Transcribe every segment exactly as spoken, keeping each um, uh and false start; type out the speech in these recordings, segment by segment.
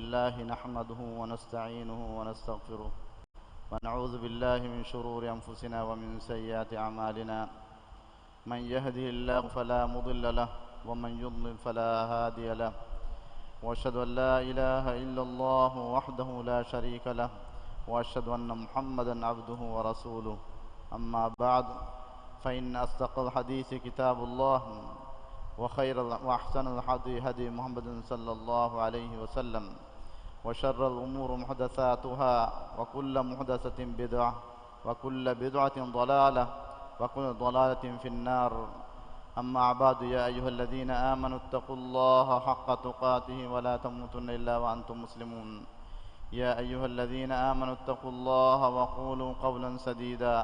الله نحمده ونستعينه ونستغفره، ونعوذ بالله من شرور أنفسنا ومن سيئات أعمالنا. من يهده الله فلا مضل له، ومن يضلل فلا هادي له. وأشهد أن لا إله إلا الله وحده لا شريك له، وأشهد أن محمدا عبده ورسوله. أما بعد، فإن أصدق الحديث كتاب الله، وخير ال-، وأحسن الهدي هدي محمد صلى الله عليه وسلم، وشر الأمور محدثاتها، وكل محدثة بدعة، وكل بدعة ضلالة، وكل ضلالة في النار. أما بعد، يا أيها الذين آمنوا اتقوا الله حق تقاته ولا تموتن إلا وأنتم مسلمون. يا أيها الذين آمنوا اتقوا الله وقولوا قولا سديدا،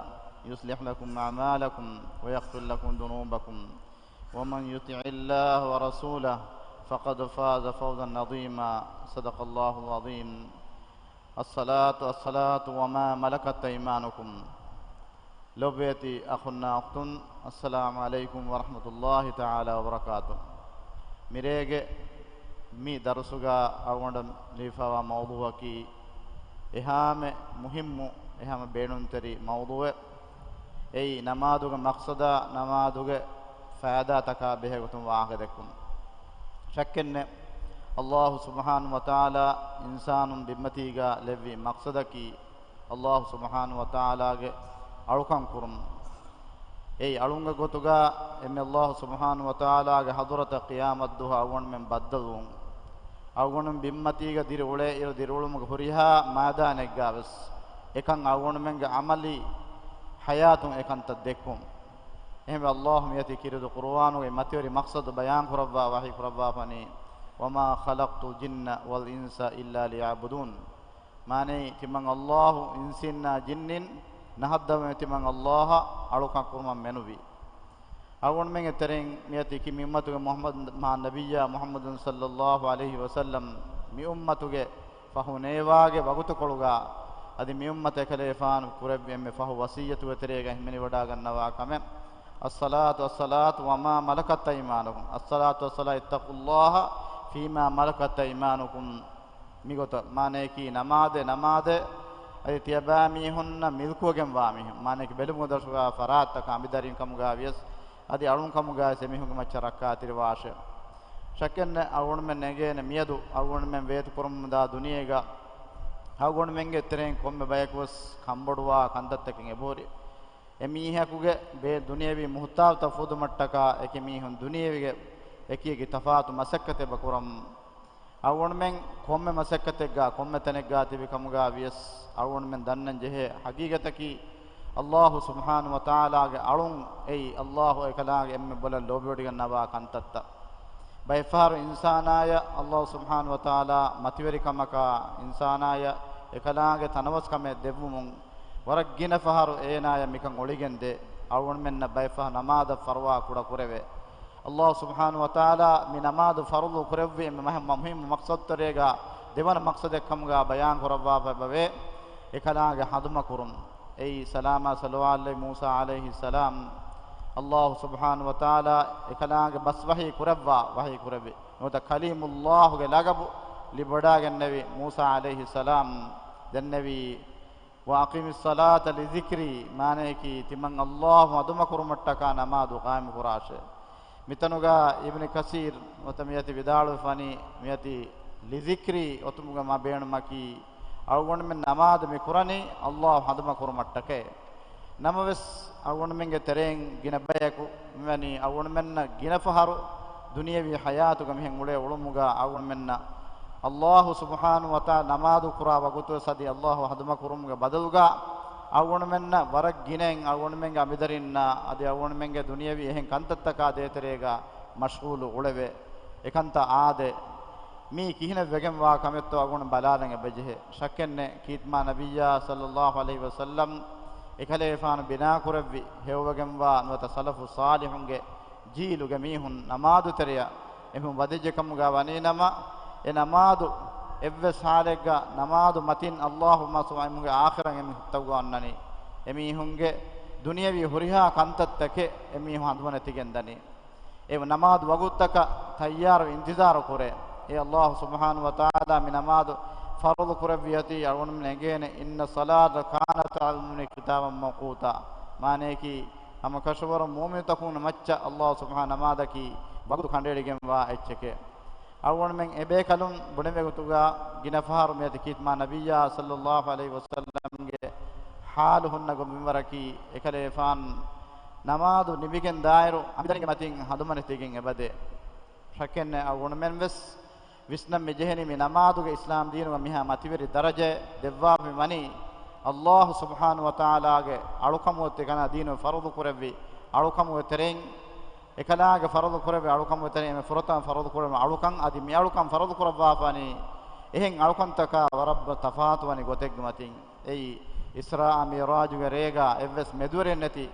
يصلح لكم أعمالكم ويغفر لكم ذنوبكم، ومن يطع الله ورسوله فقد فاز فوزا عظيما. صدق الله العظيم. الصلاة الصلاة وما ملكت أيمانكم. ލޮބުވެތި އަޚުންނާ އުޚްތުން، އައްސަލާމު ޢަލައިކުމް ވަރަޙްމަތުﷲި ތަޢާލާ ވަބަރަކާތު. މިރޭގެ މި ދަރުސުގަ އަޅުގަނޑަށް ލިބިފައިވާ މައުޟޫޢަކީ އެހާމެ މުހިއްމު، އެހާމެ ބޭނުންތެރި މައުޟޫޢެއް. އެއީ ނަމާދުގެ މަޤްޞަދާ، ނަމާދުގެ ފައިދާތަކާ ބެހޭ ގޮތުން ވާހަކަ ދެއްކުން. ޝައްކެއްނެއް، ﷲ ސުބްޙާނަހޫ ވަތަޢާލާ އިންސާނުން ބިންމަތީގަ ލެއްވި މަޤްޞަދަކީ، ﷲ ސުބްޙާނަހޫ ވަތަޢާލާގެ އަޅުކަން ކުރުން. އެއީ އަޅުންގެ ގޮތުގަ އެންމެ ﷲ ސުބްޙާނަހޫ ވަތަޢާލާގެ ޙަޟްރަތަށް ޤިޔާމަތްދުވަހު އަޅުގަނޑުމެން ބައްދަލުވުން. އަޅުގަނޑުމެން ބިންމަތީގަ ދިރިއުޅޭ އިރު ދިރިއުޅުމުގެ ހުރިހާ މައިދާނެއްގަ ވެސް އެކަން އަޅުގަނޑުމެންގެ ޢަމަލީ ޙަޔާތުން އެކަންތައް ދެއްކުން. އެހެންވެ، ﷲ މިއޮތީ ކީރިތި ޤުރުއާނުގައި މަތިވެރި މަޤްޞަދު ބަޔާން ކުރައްވާ ވަޙީ ކުރައްވާފަނީ، وما خلقت الجن والإنس إلا ليعبدون. މާނައީ، ތިމަން ﷲ އިންސީންނާ ޖިންނިން ނަހައްދަވަމޭ، ތިމަން ﷲއަށް އަޅުކަން ކުރުމަށް މެނުވީ. އަޅުގަނޑުމެންގެ ތެރެއިން މިއޮތީ ކި މި އުއްމަތުގެ މުޙައްމަދު، މާ ނަބިއްޔާ މުޙައްމަދު ޞައްލައްލާހު ޢަލައިހި ވަސައްލަމް މި އުއްމަތުގެ ފަހު ނޭވާގެ ވަގުތުކޮޅުގަ އަދި މި އުއްމަތަށް އެކަލޭފާނު ކުރެއްވި އެންމެ ފަހު ވަޞިއްޔަތުގެ ތެރޭގަ ހިމެނިވަޑައިގަންނަވާ ކަމެއް، الصلاة الصلاة وما ملكت أيمانكم، الصلاة الصلاة، اتقوا الله فيما ملكت أيمانكم. މިގޮތަށް މާނަޔަކީ ނަމާދެއް، ނަމާދެއް އަދި ތިޔަބައިމީހުންނަށް މިލްކުވެގެންވާ މީހުން. މާނަޔަކީ ބެލުމުގެ ދަރުސުގަ ފަރާތްތަކާ އަނބިދަރިން ކަމުގަ ވިޔަސް އަދި އަޅުން ކަމުގައި ވެސް އެމީހުންގެ މައްޗަށް ރައްކާތެރިވާށޭ. ޝައްކެއްނެތް، އަޅުގަނޑުމެން އެނގޭނެ މިއަދު އަޅުގަނޑުމެން ވޭތުކުރަމުންދާ ދުނިޔޭގަ އަޅުގަނޑުމެންގެ ތެރެއިން ކޮންމެ ބަޔަކު ވެސް ކަންބޮޑުވާ ކަންތައްތަކެއް އެބަހުރި. އެމީހަކުގެ ބޭ ދުނިޔެވީ މުހުތާޖުތައް ފުދުމަށްޓަކާ އެކި މީހުން ދުނިޔެވީގެ އެކިއެކި ތަފާތު މަސައްކަތެއް ބަކުރަމުން. އަޅުގަނޑުމެން ކޮންމެ މަސައްކަތެއްގަ ކޮންމެ ތަނެއްގަ ތިބި ކަމުގަ ވިޔަސް އަޅުގަނޑުމެން ދަންނަން ޖެހޭ ޙަޤީޤަތަކީ، ﷲ ސުބްޙާނަހޫ ވަތަޢާލާގެ އަޅުން އެއީ ﷲ އެކަލާނގެ އެންމެ ބޮލަށް ލޯބިވެޑިގަންނަވާ ކަންތައްތައް. ބައެއްފަހަރު އިންސާނާޔަށް ﷲ ސުބްޙާނަހޫ ވަތަޢާލާ މަތިވެރިކަމަކާ އިންސާނާޔަށް އެކަލާނގެ ތަނަވަސްކަމެއް ދެއްވުމުން ވަރަށް ގިނަ ފަހަރު އޭނާޔަށް މިކަން އޮޅިގެންދޭ. އަޅުގަނޑުމެންނަށް ބައެއްފަހަރު ނަމާދަށް ފަރުވާ ކުޑަކުރެވޭ. ﷲ ސުބްޙާނަހޫ ވަތަޢާލާ މި ނަމާދު ފަރުޟު ކުރެއްވި އެންމެ މަހެއް-، މުހިއްމު މަޤްޞަދުތެރޭގަ ދެވަނަ މަޤްޞަދެއްކަމުގަ ބަޔާން ކުރައްވާފައި ބަވޭ، އެކަލާނގެ ހަނދުމަކުރުން. އެއީ ސަލާމާ ޞަލަވާތްލެއްވި މޫސާ ޢަލައިހިއްސަލާމް، ﷲ ސުބްޙާނަހޫ ވަތަޢާލާ އެކަލާނގެ ބަސް ވަޙީ ކުރައްވާ، ވަޙީ ކުރެއްވި. ނުވަތަ ކަލީމުﷲގެ ލަޤަބު ލިބިވަޑައިގެންނެވި މޫސާ ޢަލައިހިއްސަލާމް ދެންނެވީ، وأقم الصلاة لذكري، މާނަޔަކީ، ތިމަން ﷲ ހަނދުމަކުރުމަށްޓަކާ ނަމާދު ޤާއިމުކުރާށޭ. މިތަނުގަ އިބްނު ކަސީރް ނުވަތަ މިއަދު ވިދާޅުވެފަނީ، މިއަދު لذكري އޮތުމުގެ މަ ބޭނުމަކީ، އަޅުގަނޑުމެން ނަމާދު މި ކުރަނީ ﷲ ހަނދުމަކުރުމަށްޓަކައޭ. ނަމަވެސް، އަޅުގަނޑުމެންގެ ތެރެއިން ގިނަ ބަޔަކު މިވަނީ އަޅުގަނޑުމެންނަށް ގިނަ ފަހަރު ދުނިޔެވީ ޙަޔާތުގަ މިހެން އުޅޭ އުޅުމުގަ އަޅުގަނޑުމެންނަށް ﷲ ސުބްޙާނަހޫ ވަތަޢާލާ ނަމާދު ކުރާ ވަގުތުވެސް އަދި ﷲ ހަނދުމަކުރުމުގެ ބަދަލުގަ އަޅުގަނޑުމެންނަށް ވަރަށް ގިނައިން އަޅުގަނޑުމެންގެ އަނބިދަރިންނާ އަދި އަޅުގަނޑުމެންގެ ދުނިޔެވީ އެހެން ކަންތައްތަކާ ދޭތެރޭގަ މަޝްޣޫލު އުޅެވޭ. އެކަންތައް އާދޭ. މީ ކިހިނެއް ވެގެންވާ ކަމެއްތޯ އަޅުގަނޑު ބަލާލަން އެބަޖެހޭ. ޝައްކެއްނެތް، ކީރިތި މާ ނަބިއްޔާ ޞައްލައްލާހު ޢަލައިހި ވަސައްލަމް އެކަލޭފާނު ބިނާކުރެއްވި ހެޔޮވެގެންވާ ނުވަތަ ސަލަފު ޞާލިޙުންގެ ޖީލުގެ މީހުން ނަމާދު ތެރެއަށް އެމީހުން ވަދެއްޖެކަމުގަ ވަނީނަމަ، އެ ނަމާދު އެއްވެސް ޙާލެއްގަ ނަމާދު މަތިން ﷲ މަސް އެމީހުންގެ އާޚިރަތް އެމީހުން ހުއްޓައްވާ އޮންނަނީ. އެމީހުންގެ ދުނިޔެވީ ހުރިހާ ކަންތައްތަކެއް އެމީހުން ހަނދުމަނެތިގެންދަނީ. އެ ނަމާދު ވަގުތުތަކަށް ތައްޔާރު އިންތިޒާރު ކުރޭ. އެ ﷲ ސުބްޙާނަހޫ ވަތަޢާލާ މި ނަމާދު ފަރުޟު ކުރެއްވި އޮތީ އަޅުގަނޑުމެން އެނގޭނެ، إن الصلاة كانت على المؤمنين كتابا موقوتا. މާނަޔަކީ، ހަމަ ކަށަވަރުން މުއުމިނުތަކުން މައްޗަށް ﷲ ސުބްޙާނަހޫ ނަމާދަކީ ވަގުތު ކަނޑައެޅިގެންވާ އެއްޗެކޭ. އަޅުގަނޑުމެން އެބޭކަލުން ބުނެވޭ ގޮތުގަ ގިނަ ފަހަރު މިއޮތީ ކީރިތި މާ ނަބިއްޔާ ޞައްލައްލާހު ޢަލައިހި ވަސައްލަމްގެ ޙާލު ހުންނަ ގޮތް މިންވަރަކީ، އެކަލޭފާނު ނަމާދު ނިމިގެން ދާއިރު އަނބިދަރިންގެ މަތިން ހަނދުމަނެތިގެން އެބަދޭ. ޝައްކެއްނެތް، އަޅުގަނޑުމެން ވެސް ވިސްނަން މި ޖެހެނީ މި ނަމާދުގެ އިސްލާމް ދީނުގަ މިހާ މަތިވެރި ދަރަޖައެއް ދެއްވާފަ މި ވަނީ، ﷲ ސުބްޙާނަހޫ ވަތަޢާލާގެ އަޅުކަމުގެ ތެރޭގަ ދީނު ފަރުޟު ކުރެއްވި އަޅުކަމުގެ ތެރެއިން، އެކަލާގެ ފަރުޟު ކުރެއްވި އަޅުކަމުގެ ތެރެއިން އެންމެ ފުރަތަމަ ފަރުޟު ކުރެއްވި އަޅުކަން، އަދި މި އަޅުކަން ފަރުޟު ކުރައްވާފަ ވަނީ އެހެން އަޅުކަންތަކާ ވަރަށް ތަފާތުވަނި ގޮތެއްގެ މަތިން. އެއީ، އިސްރާއާ މިޢުރާޖުގެ ރޭގަ އެއްވެސް މެދުވެރިއެއް ނެތި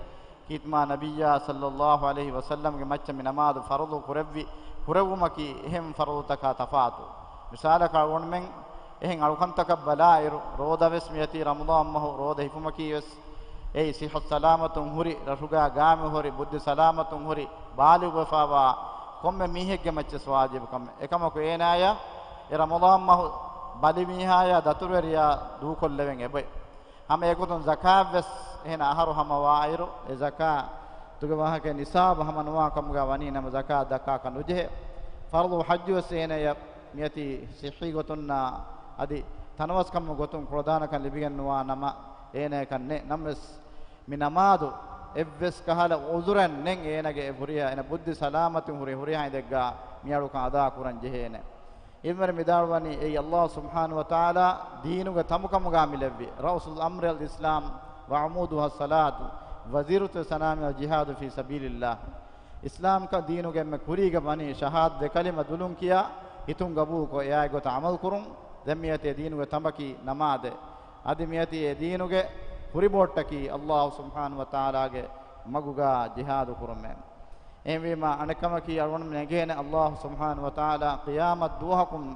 ކީރިތި މާ ނަބިއްޔާ ޞައްލައްލާހު ޢަލައިހި ވަސައްލަމްގެ މައްޗަށް މި ނަމާދު ފަރުޟު ކުރެއްވި، ކުރެއްވުމަކީ އެހެން ފަރުޟުތަކާ ތަފާތު. މިސާލަކަށް އަޅުގަނޑުމެން އެހެން އަޅުކަންތަކަށް ބަލާއިރު، ރޯދަ ވެސް މިއޮތީ ރަމަޟާން މަހު ރޯދަ ހިފުމަކީ ވެސް، އެއީ ޞިއްޙަތު ސަލާމަތުން ހުރި، ރަށުގަ ގާތްމެ ހުރި، ބުއްދި ސަލާމަތުން ހުރި، ބާލިޣުވެފައިވާ ކޮންމެ މީހެއްގެ މައްޗަށް ވާޖިބު ކަމެއް. އެކަމަކު އޭނާޔަށް އެ ރަމަޟާން މަހު ބަލިމީހާޔާ ދަތުރުވެރިޔާ ދޫކޮށްލެވެން އެބައޮތް. ހަމަ އެގޮތުން ޒަކާތް ވެސް އެހެން އަހަރު ހަމަވާއިރު، އެ ޒަކާތުގެ ވާހަކަ ނިޞާބު ހަމަ ނުވާ ކަމުގަ ވަނީ ނަމަ ޒަކާތް ދައްކާކަށް ނުޖެހޭ. ފަރުޟު ޙައްޖު ވެސް އޭނަޔަށް މިއޮތީ ޞިއްޙީ ގޮތުންނާ އަދި ތަނަވަސްކަމުގެ ގޮތުން ކުޅަދާނަކަން ލިބިގެން ނުވާ ނަމަ، އޭނަޔަކަށް ނެތް. ނަމަވެސް، މި ނަމާދު އެއްވެސް ކަހަލަ ޢުޛުރެއް ނެތް އޭނަގެ އެ ހުރިހާ، އޭނަ ބުއްދި ސަލާމަތުން ހުރި ހުރިހާ އިނދެއްގަ މި އަޅުކަން އަދާ ކުރަން ޖެހޭނެ. އިންވަރު މި ދާޅުވަނީ އެއީ ﷲ ސުބްޙާނަހޫ ވަތަޢާލާ ދީނުގެ ތަނބު ކަމުގަ މި ލެއްވި، رأس الأمر الإسلام وعمودها الصلاة، وزيرة السنام الجهاد في سبيل الله. އިސްލާމްކަން ދީނުގެ އެންމެ ކުރީގަ ވަނީ ޝަހާދަތް ދެ ކަލިމަ ދުލުން ކިޔާ، ހިތުން ގަބޫލުކޮށް އެއާއި ގޮތަށް ޢަމަލު ކުރުން. ދެން މިއޮތީ ދީނުގެ ތަނބަކީ ނަމާދެއް. އަދި މިއޮތީ އެ ދީނުގެ ހުރި ބޯޓަކީ ﷲ ސުބްޙާނަހޫ ވަތަޢާލާގެ މަގުގަ ޖިހާދު ކުރުމޭ. އެހެންވީމާ، އަނެއްކަމަކީ އަޅުގަނޑުމެން އެނގޭނެ، ﷲ ސުބްޙާނަހޫ ވަތަޢާލާ ޤިޔާމަތް ދުވަހަކުން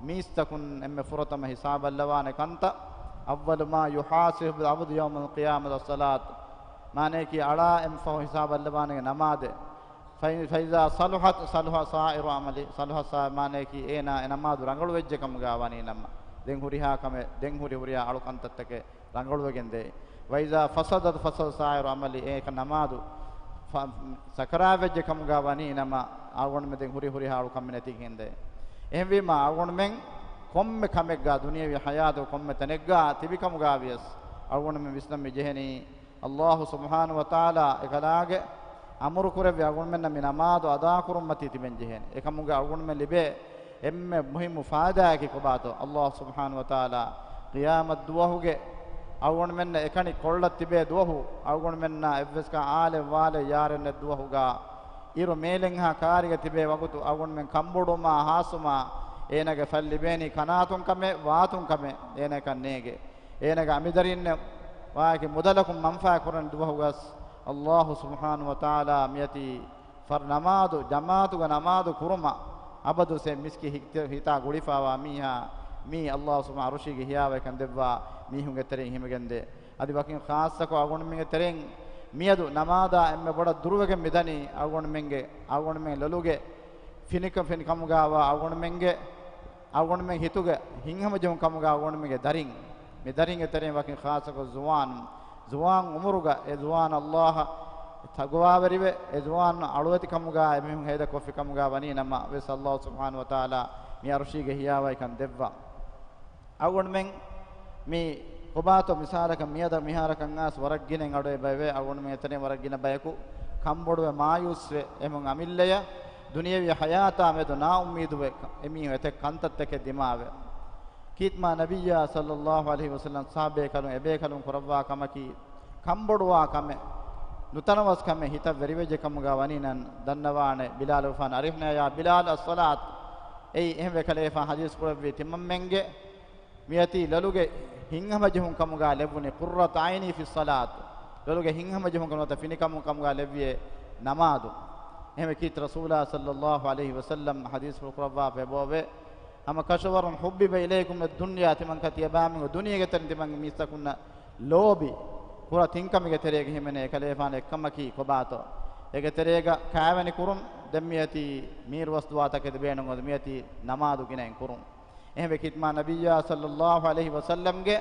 މީސްތަކުން އެންމެ ފުރަތަމަ ހިސާބަށްލަވާނެ ކަންތައް، أول ما يحاسب به العبد يوم القيامة الصلاة. މާނަޔަކީ، އަޅާ އެންމެ ފަހު ހިސާބަށްލަވާނެ ނަމާދެއް. فإن، فإذا صلحت صلح سائر عمله، ޞަލަޙަ ސާ މާނަޔަކީ އޭނާ އެ ނަމާދު ރަނގަޅުވެއްޖެ ކަމުގަ ވަނީ ނަމަ، ދެން ހުރިހާ ކަމެއް، ދެން ހުރި ހުރިހާ އަޅުކަންތައްތަކެއް ރަނގަޅުވެގެން ދޭ. وإذا فسدت فسد سائر عمله، އޭކަ ނަމާދު ފަ-، ސަކަރާތްވެއްޖެ ކަމުގަ ވަނީ ނަމަ، އަޅުގަނޑުމެން ދެން ހުރި ހުރިހާ އަޅުކަމެއް ނެތިގެން ދޭ. އެހެންވީމާ، އަޅުގަނޑުމެން ކޮންމެ ކަމެއްގަ، ދުނިޔެވީ ޙަޔާތު ކޮންމެ ތަނެއްގަ ތިބި ކަމުގަ ވިޔަސް، އަޅުގަނޑުމެން ވިސްނަން މި ޖެހެނީ، ﷲ ސުބްޙާނަހޫ ވަތަޢާލާ އެކަލާގެ އަމުރު ކުރެއްވި އަޅުގަނޑުމެންނަށް މި ނަމާދު އަދާކުރުންމަތީ ތިބެން ޖެހޭނެ. އެކަމުގަ އަޅުގަނޑުމެން ލިބޭ އެންމެ މުހިއްމު ފާއިދާއަކީ ކޮބާތޯ؟ ﷲ ސުބްޙާނަހޫ ވަތަޢާލާ ޤިޔާމަތް ދުވަހުގެ އަޅުގަނޑުމެންނަށް އެކަނި ކޮށްލަ ތިބޭ ދުވަހު، އަޅުގަނޑުމެންނާ އެއްވެސް އާލެއް ވާލެއް ޔާރެއް ނެތް ދުވަހުގަ، އިރު މޭލެންހާ ކާރިގަ ތިބޭ ވަގުތު އަޅުގަނޑުމެން ކަންބޮޑުވުމާ ހާސްވުމާ އޭނާގެ ފަތް ލިބޭނީ ކަނާތުން ކަމެއް، ވާތުން ކަމެއް އޭނާއަކަށް ނޭނގޭ. އޭނާގެ އަނބިދަރިންނެއް ވާހަކަ މުދަލަކުން މަންފާ ކުރަން ދުވަހުގަސް، ﷲ ސުބްޙާނަހޫ ވަތަޢާލާ މިއަތީ ފަރު ނަމާދު، ޖަމާޢަތުގަ ނަމާދު ކުރުމަށް އަބަދު ސެ މިސްކިތް ހިތް-، ހިތާ ގުޅިފައިވާ މީހާ، މީ ﷲ ސުބްޙާނަހޫ ޢަރުޝީގެ ހިޔާވައިކަން ދެއްވާ މީހުންގެ ތެރެއިން ހިމެގެންދޭ. އަދި ވަކިން ޚާއްޞަކޮށް އަޅުގަނޑުމެންގެ ތެރެއިން މިއަދު ނަމާދާ އެންމެ ބޮޑަށް ދުރުވެގެން މިދަނީ އަޅުގަނޑުމެންގެ، އަޅުގަނޑުމެން ލޮލުގެ ފިނިކަ-، ފިނިކަމުގައިވާ އަޅުގަނޑުމެންގެ އަޅުގަނޑުމެން ހިތުގެ ހިތްހަމަޖެހުން ކަމުގަ އަޅުގަނޑުމެންގެ ދަރިން، މި ދަރިންގެ ތެރެއިން ވަކިން ޚާއްޞަކޮށް ޒުވާނުން، ޒުވާން އުމުރުގަ އެ ޒުވާން ﷲ އަށް ތަޤްވާވެރިވެ، އެ ޒުވާން އަޅުވެތިކަމުގަ އެމީހުން ހޭދަކޮށްފި ކަމުގަ ވަނީ ނަމަ ވެސް، ﷲ ސުބްޙާނަހޫ ވަތަޢާލާ މި ޢަރުޝީގެ ހިޔާވައިކަން ދެއްވާ. އަޅުގަނޑުމެން މި ކޮބާތޯ މިސާލަކަށް މިއަދަށް މިހާރަކަށް އައިސް ވަރަށް ގިނަ އަޑު އެބައެވެ. އަޅުގަނޑުމެން އެތަނެއް ވަރަށް ގިނަ ބަޔަކު ކަންބޮޑުވެ މާޔޫސްވެ އެމުން އަމިއްލަޔަށް ދުނިޔެވީ ޙަޔާތާ މެދު ނާއުއްމީދުވެ އެމީހުން އެތެއް ކަންތައްތަކެއް ދިމާވެ. ކީރިތި މާ ނަބިއްޔާ ޞައްލައްލާހު ޢަލައިހި ވަސައްލަމް ޞަޙާބޭކަލުން އެބޭކަލުން ކުރައްވާ ކަމަކީ، ކަންބޮޑުވާ ކަމެއް، ނުތަނަވަސް ކަމެއް ހިތަށް ވެރިވެއްޖެ ކަމުގަ ވަނީ ނަން ދަންނަވާނެ ބިލާލު ފާން އަރިހްނާޔާ ބިލާލް އައްޞަލާތް. އެއީ އެހެންވެ ކަލޭފާން ޙަދީޘް ކުރެއްވީ ތިމަންމެންގެ މިއަތީ ލޮލުގެ ހިތްހަމަޖެހުން ކަމުގަ ލެއްވުނީ، قرة عيني في الصلاة، ލޮލުގެ ހިތްހަމަޖެހުން ކަމުގަ ފިނިކަމުން ކަމުގަ ލެއްވިއޭ ނަމާދު. އެހެންވެ ކީރިތި ރަސޫލާ ޞައްލައްލާހު ޢަލައިހި ވަސައްލަމް ޙަދީޘްފުޅު ކުރައްވާފަ އެބައޮވޭ، ހަމަ كثر حبب إليكم الدنيا، ތިމަން ކަތި އެބައިމީހުން ދުނިޔޭގެ ތެރެއިން ތިމަން މީސްތަކުންނަށް ލޯބި ކުރާ ތިން ކަމެއްގެ ތެރޭގަ ހިމެނޭ އެކަލޭފާނު އެއްކަމަކީ ކޮބާތޯ؟ އޭގެ ތެރޭގަ ކާވެނި ކުރުން، ދެން މިއޮތީ މީރުވަސް ދުވާތަކެތި ބޭނުން އޮތު މިއޮތީ ނަމާދު ގިނައިން ކުރުން. އެހެންވެ ކީތްމާ ނަބިއްޔާ ޞައްލައްލާހު ޢަލައިހި ވަސައްލަމްގެ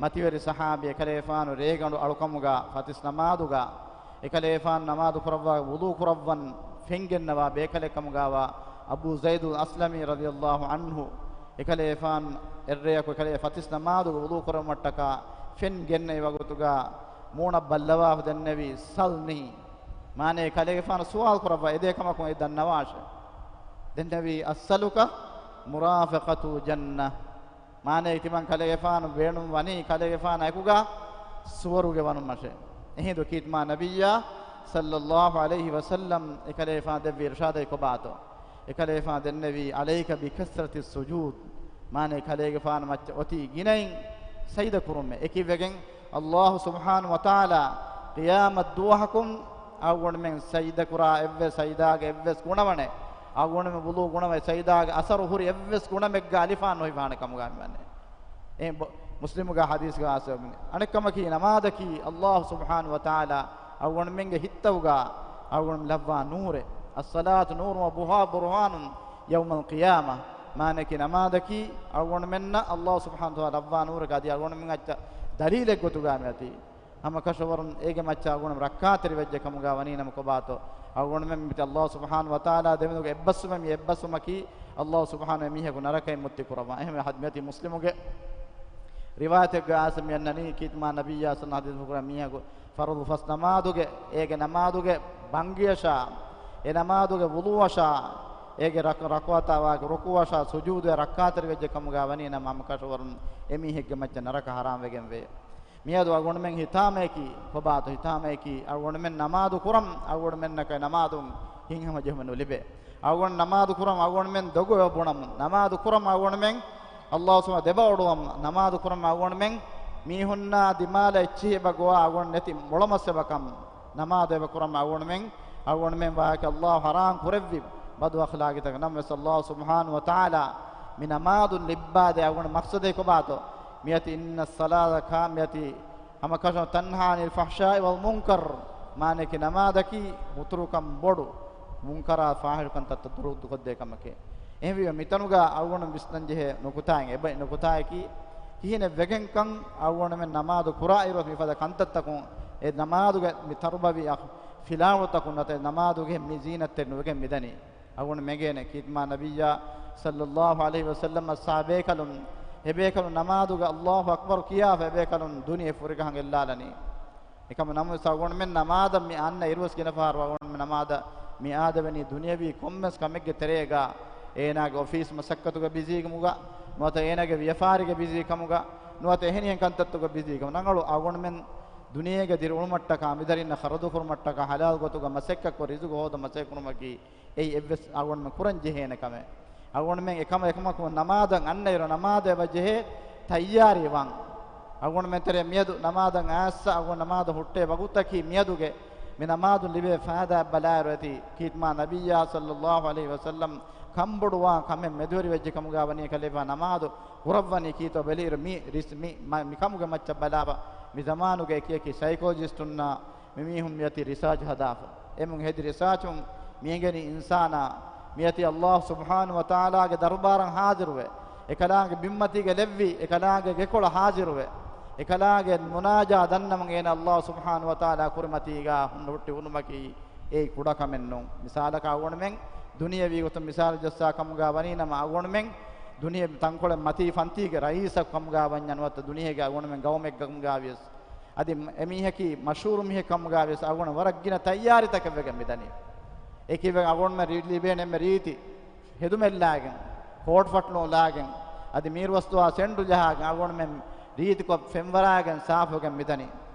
މަތިވެރި ޞަޙާބީ އެކަލޭފާނު ރޭގަނޑު އަޅުކަމުގަ ފަތިސް ނަމާދުގަ އެކަލޭފާނު ނަމާދު ކުރައްވާ ވުޟޫ ކުރައްވަން ފެން ގެންނަވާ ބޭކަލެއް ކަމުގަވާ އަބޫ ޒައިދުލް އަސްލަމީ ރަޟިޔައްލާހު ޢަންހު އެކަލޭފާނު އެއްރެއަކު އެކަލޭ ފަތިސް ނަމާދުގަ ވުޟޫ ކުރެއްވުމަށްޓަކާ ފެން ގެންނެވި ވަގުތުގަ މޫނަށް ބައްލަވާފަ ދެންނެވީ، "سلني." މާނައީ ކަލޭގެފާނު ސުވާލު ކުރައްވާ އެދޭ ކަމަކުން އެ ދަންނަވާށޭ. ދެންނެވީ، "أسألك مرافقة الجنة." މާނައީ ތިމަން ކަލޭގެފާނު ބޭނުން ވަނީ ކަލޭގެފާނާ އެކުގަ ސުވަރުގެ ވަނުމަށޭ. އެހިނދު ކީތްމާ ނަބިއްޔާ ޞައްލައްލާހު ޢަލައިހި ވަސައްލަމް އެކަލޭގެފާނު ދެއްވި އިރުޝާދަތް ކޮބާތޯ؟ އެކަލޭގެފާނު ދެންނެވީ، "عليك بكثرة السجود." މާނައީ ކަލޭގެފާނު މައްޗަށް އޮތީ ގިނައިން ސަޖިދަ ކުރުމޭ. އެކިވެގެން އައްލާހު ސުބްޙާނަހު ވަތަޢާލާ ޤިޔާމަތް ދުވަހަކުން އަޅުގަނޑުމެން ސަޖިދަ ކުރާ އެއްވެސް ސަޖިދާގެ އެއްވެސް ގުނަވަނެއް، އަޅުގަނޑުމެން ވުޟޫ ގުނަވަން ސަޖިދާގެ އަސަރު ހުރި އެއްވެސް ގުނަމެއްގަ އަލިފާން ނުހިފާނެ ކަމުގަ މިވަނީ. އެ ބޮ-، މުސްލިމުގެ ޙަދީޘްގަ އާސެ ވަމި. އަނެއްކަމަކީ ނަމާދަކީ އައްލާހު ސުބްޙާނަހު ވަތަޢާލާ އަޅުގަނޑުމެންގެ ހިތްތަކުގަ އަޅުގަނޑުމެން ލައްވާ ނޫރެއް. "الصلاة نور وبرهان يوم القيامة." މާނައަކީ ނަމާދަކީ އަޅުގަނޑުމެންނަށް އައްލާހު ސުބްޙާނަހު ވަތަޢާލާ ލައްވާ ނޫރެއް އަދި އަޅުގަނޑުމެން އައްޗަށް ދަލީލެއް ގޮތުގަ މިއޮތީ. ހަމަ ކަށަވަރުން އޭގެ މައްޗަށް އަޅުގަނޑު ރައްކާތެރި ވެއްޖެ ކަމުގަ ވަނީ ނަމަ ކޮބާތޯ؟ އަޅުގަނޑުމެން މިތި އައްލާހު ސުބްޙާނަހު ވަތަޢާލާ ދެމެދުގެ އެއްބަސްވުމެއް މި އެއްބަސްވުމަކީ އައްލާހު ސުބްޙާނަހު މީހަކު ނަރަކައިން މުއްތި ކުރައްވާ. އެހެންވެ ހަދް-، މިއޮތީ މުސްލިމުގެ ރިވާޔަތެއްގަ އާސެ މި އަންނަނީ ކީތްމާ ނަބިއްޔާ ޞައްލައްލާހު ޢަލައިހި ވަސައްލަމް ޙަދީޘް ކުރާ މީހަކު ފަރުޟު ފަސް ނަމާދުގެ، އޭގެ ނަމާދުގެ ބަންގިއަށާ، އެ ނަމާދުގެ ވުޟޫއަށާ، އޭގެ ރަކު-، ރަކުޢަތާ ވާގި ރުކޫޢަށާ ސުޖޫދުއެއް ރައްކާތެރި ވެއްޖެ ކަމުގަ ވަނީ ނަމަ ހަމަ ކަށަވަރުން އެމީހެއްގެ މައްޗަށް ނަރަކަ ޙަރާމް ވެގެން ވޭ. މިއަދު އަޅުގަނޑުމެން ހިތާމައަކީ ކޮބާތޯ؟ ހިތާމައަކީ އަޅުގަނޑުމެން ނަމާދު ކުރަން، އަޅުގަނޑުމެންނަކަށް ނަމާދުން ހިތްހަމަޖެހުމެއް ނުލިބޭ. އަޅުގަނޑު ނަމާދު ކުރަން އަޅުގަނޑުމެން ދޮގު އެބަ ބުނަމުން، ނަމާދު ކުރަން އަޅުގަނޑުމެން އައްލާހު ސުބްޙާނަހު ދެބަ އޮޑުވަމުން، ނަމާދު ކުރަން އަޅުގަނޑުމެން މީހުންނާ ދިމާލަށް އެއްޗިހި އެބަ ގޮވާ އަޅުގަނޑު ނެތި މޮޅަމަސް އެބަ ކަމުން، ނަމާދު އެބަ ކުރަން އަޅުގަނޑުމެން، އަޅުގަނޑުމެން ވާހަކަ އައްލާހު ޙަރާމް ކުރެއްވި ބަދު އަޚްލާގީތަކަށް. ނަމަވެސް އައްލާހު ސުބްޙާނަހު ވަތަޢާލާ މި ނަމާދުން ލިއްބާދޭ އަޅުގަނޑު މަޤްޞަދެއް ކޮބާތޯ؟ މިއޮތީ إن الصلاة كا-، މިއޮތީ ހަމަ ކަށަވަރުން تنهى عن الفحشاء والمنكر، މާނައަކީ ނަމާދަކީ ހުތުރުކަން ބޮޑު، މުންކަރާ ފާޙިޝް ކަންތައްތައް ދުރުހުއްދުކޮށްދޭ ކަމެކޭ. އެހެންވީމަ މިތަނުގަ އަޅުގަނޑު ވިސްނަންޖެހޭ ނުކުތާއެއް، އެބައި ނުކުތާއަކީ ކިހިނެއް ވެގެންކަން އަޅުގަނޑުމެން ނަމާދު ކުރާ އިރު މިފަދަ ކަންތައްތަކުން، އެ ނަމާދުގެ މި ތަރުބަވީ އަޚް-، ފިލާވަޅުތަކުން ނުވަތަ ނަމާދުގެ މި ޒީނަތެއް ނުވެގެން މިދަނީ. އަޅުގަނޑު މެނގޭނެ ކީތްމާ ނަބިއްޔާ ޞައްލައްލާހު ޢަލައިހި ވަސައްލަމް އަޞްޙާބޭކަލުން އެބޭކަލުން ނަމާދުގަ އައްލާހު އަކްބަރު ކިޔާފަ އެބޭކަލުން ދުނިޔެ ފުރިގަހަށް އެއްލާލަނީ. އެކަމަ ނަމަވެސް އަޅުގަނޑުމެން ނަމާދަށް މި އަންނަ އިރުވެސް ގިނަ ފަހަރު އަޅުގަނޑުމެން ނަމާދަށް މި އާދެވެނީ ދުނިޔަވީ ކޮންމެސް ކަމެއްގެ ތެރޭގަ، އޭނާގެ އޮފީސް މަސައްކަތުގެ ބިޒީކަމުގަ، ނުވަތަ އޭނާގެ ވިޔަފާރިގެ ބިޒީކަމުގަ، ނުވަތަ އެހެނިހެން ކަންތައްތަކުގެ ބިޒީކަމު. ރަނގަޅު އަޅުގަނޑުމެން ދުނިޔޭގަ ދިރިއުޅުމަށްޓަކާ، މިދަރިންނަށް ޚަރަދުކުރުމަށްޓަކާ، ޙަލާލު ގޮތުގަ މަސައްކަތްކޮށް ރިޒުގު ހޯދަ މަސައްކަތްކުރުމަކީ އެއީ އެއްވެސް އަޅުގަނޑުމެން ކުރަން ޖެހޭނެ ކަމެއް. އަޅުގަނޑުމެން އެކަމަށް އެކަމަކު ނަމާދަށް އަންނައިރު ނަމާދަށް އެބަ ޖެހޭ ތައްޔާރީ ވާން. އަޅުގަނޑުމެން ތެރޭ މިއަދު ނަމާދަށް އައިސް އަޅުގަނޑު ނަމާދަށް ހުއްޓޭ ވަގުތަކީ މިއަދުގެ މި ނަމާދުން ލިބޭ ފައިދާ ބަލާއިރު އެތި ކީތްމާ ނަބިއްޔާ ޞައްލައްލާހު ޢަލައިހި ވަސައްލަމް ކަންބޮޑުވާ ކަމެއް މެދުވެރިވެއްޖެ ކަމުގަ ވަނީ ކަލޭފާ ނަމާދު ކުރައްވަނީ ކީތޯ ބެލިއިރު މި ރިސް-، މި، މަ-، މި ކަމުގެ މައްޗަށް ބަލާފަ މި ޒަމާނުގެ އެކި އެކި ސައިކޮލޮޖިސްޓުންނާ މިމީހުން މިއޮތީ ރިސާޗް ހަދާފަ. އެމުން ހެދި ރިސާޗުން މިއެނގެނީ އިންސާނާ މިއަތީ އައްލާހު ސުބްޙާނަހު ވަތަޢާލާގެ ދަރުބާރަށް ޙާޟިރުވެ، އެކަލާނގެ ބިންމަތީގަ ލެއްވި، އެކަލާނގެ ގެކޮޅަށް ޙާޟިރުވެ، އެކަލާނގެ މުނާޖާ ދަންނަމުން އޭނަ އައްލާހު ސުބްޙާނަހު ވަތަޢާލާ ކުރިމަތީގަ ހުންނަ ހުއްޓި ހުނުމަކީ އެއީ ކުޑަކަމެއް ނޫން. މިސާލަކަށް އަޅުގަނޑުމެން ދުނިޔެވީ ގޮތުން މިސާލު ޖައްސާ ކަމުގަ ވަނީ ނަމަ، އަޅުގަނޑުމެން ދުނިޔެ ތަންކޮޅެއް މަތީ ފަންތީގެ ރައީސަކު ކަމުގަ ވަންޏާ ނުވަތަ ދުނިޔޭގެ އަޅުގަނޑުމެން ގައުމެއް ކަމުގަ ވިޔަސް، އަދި އެމީހަކީ މަޝްހޫރު މީހެއް ކަމުގަ ވިޔަސް އަޅުގަނޑު ވަރަށް ގިނަ ތައްޔާރީތަކެއް ވެގެން މިދަނީ. އެކީވެ އަޅުގަނޑުމެން ރި-، ލިބޭނެ އެންމެ ރީތި ހެދުމެއްލާގެން، ކޯޓް ފަޓްނޯލާގެން، އަދި މީރުވަސްދުވާ ސެންޑު ޖަހާގެން އަޅުގަނޑުމެން ރީތިކޮށް ފެންވަރާގެން ސާފުވެގެން މިދަނީ.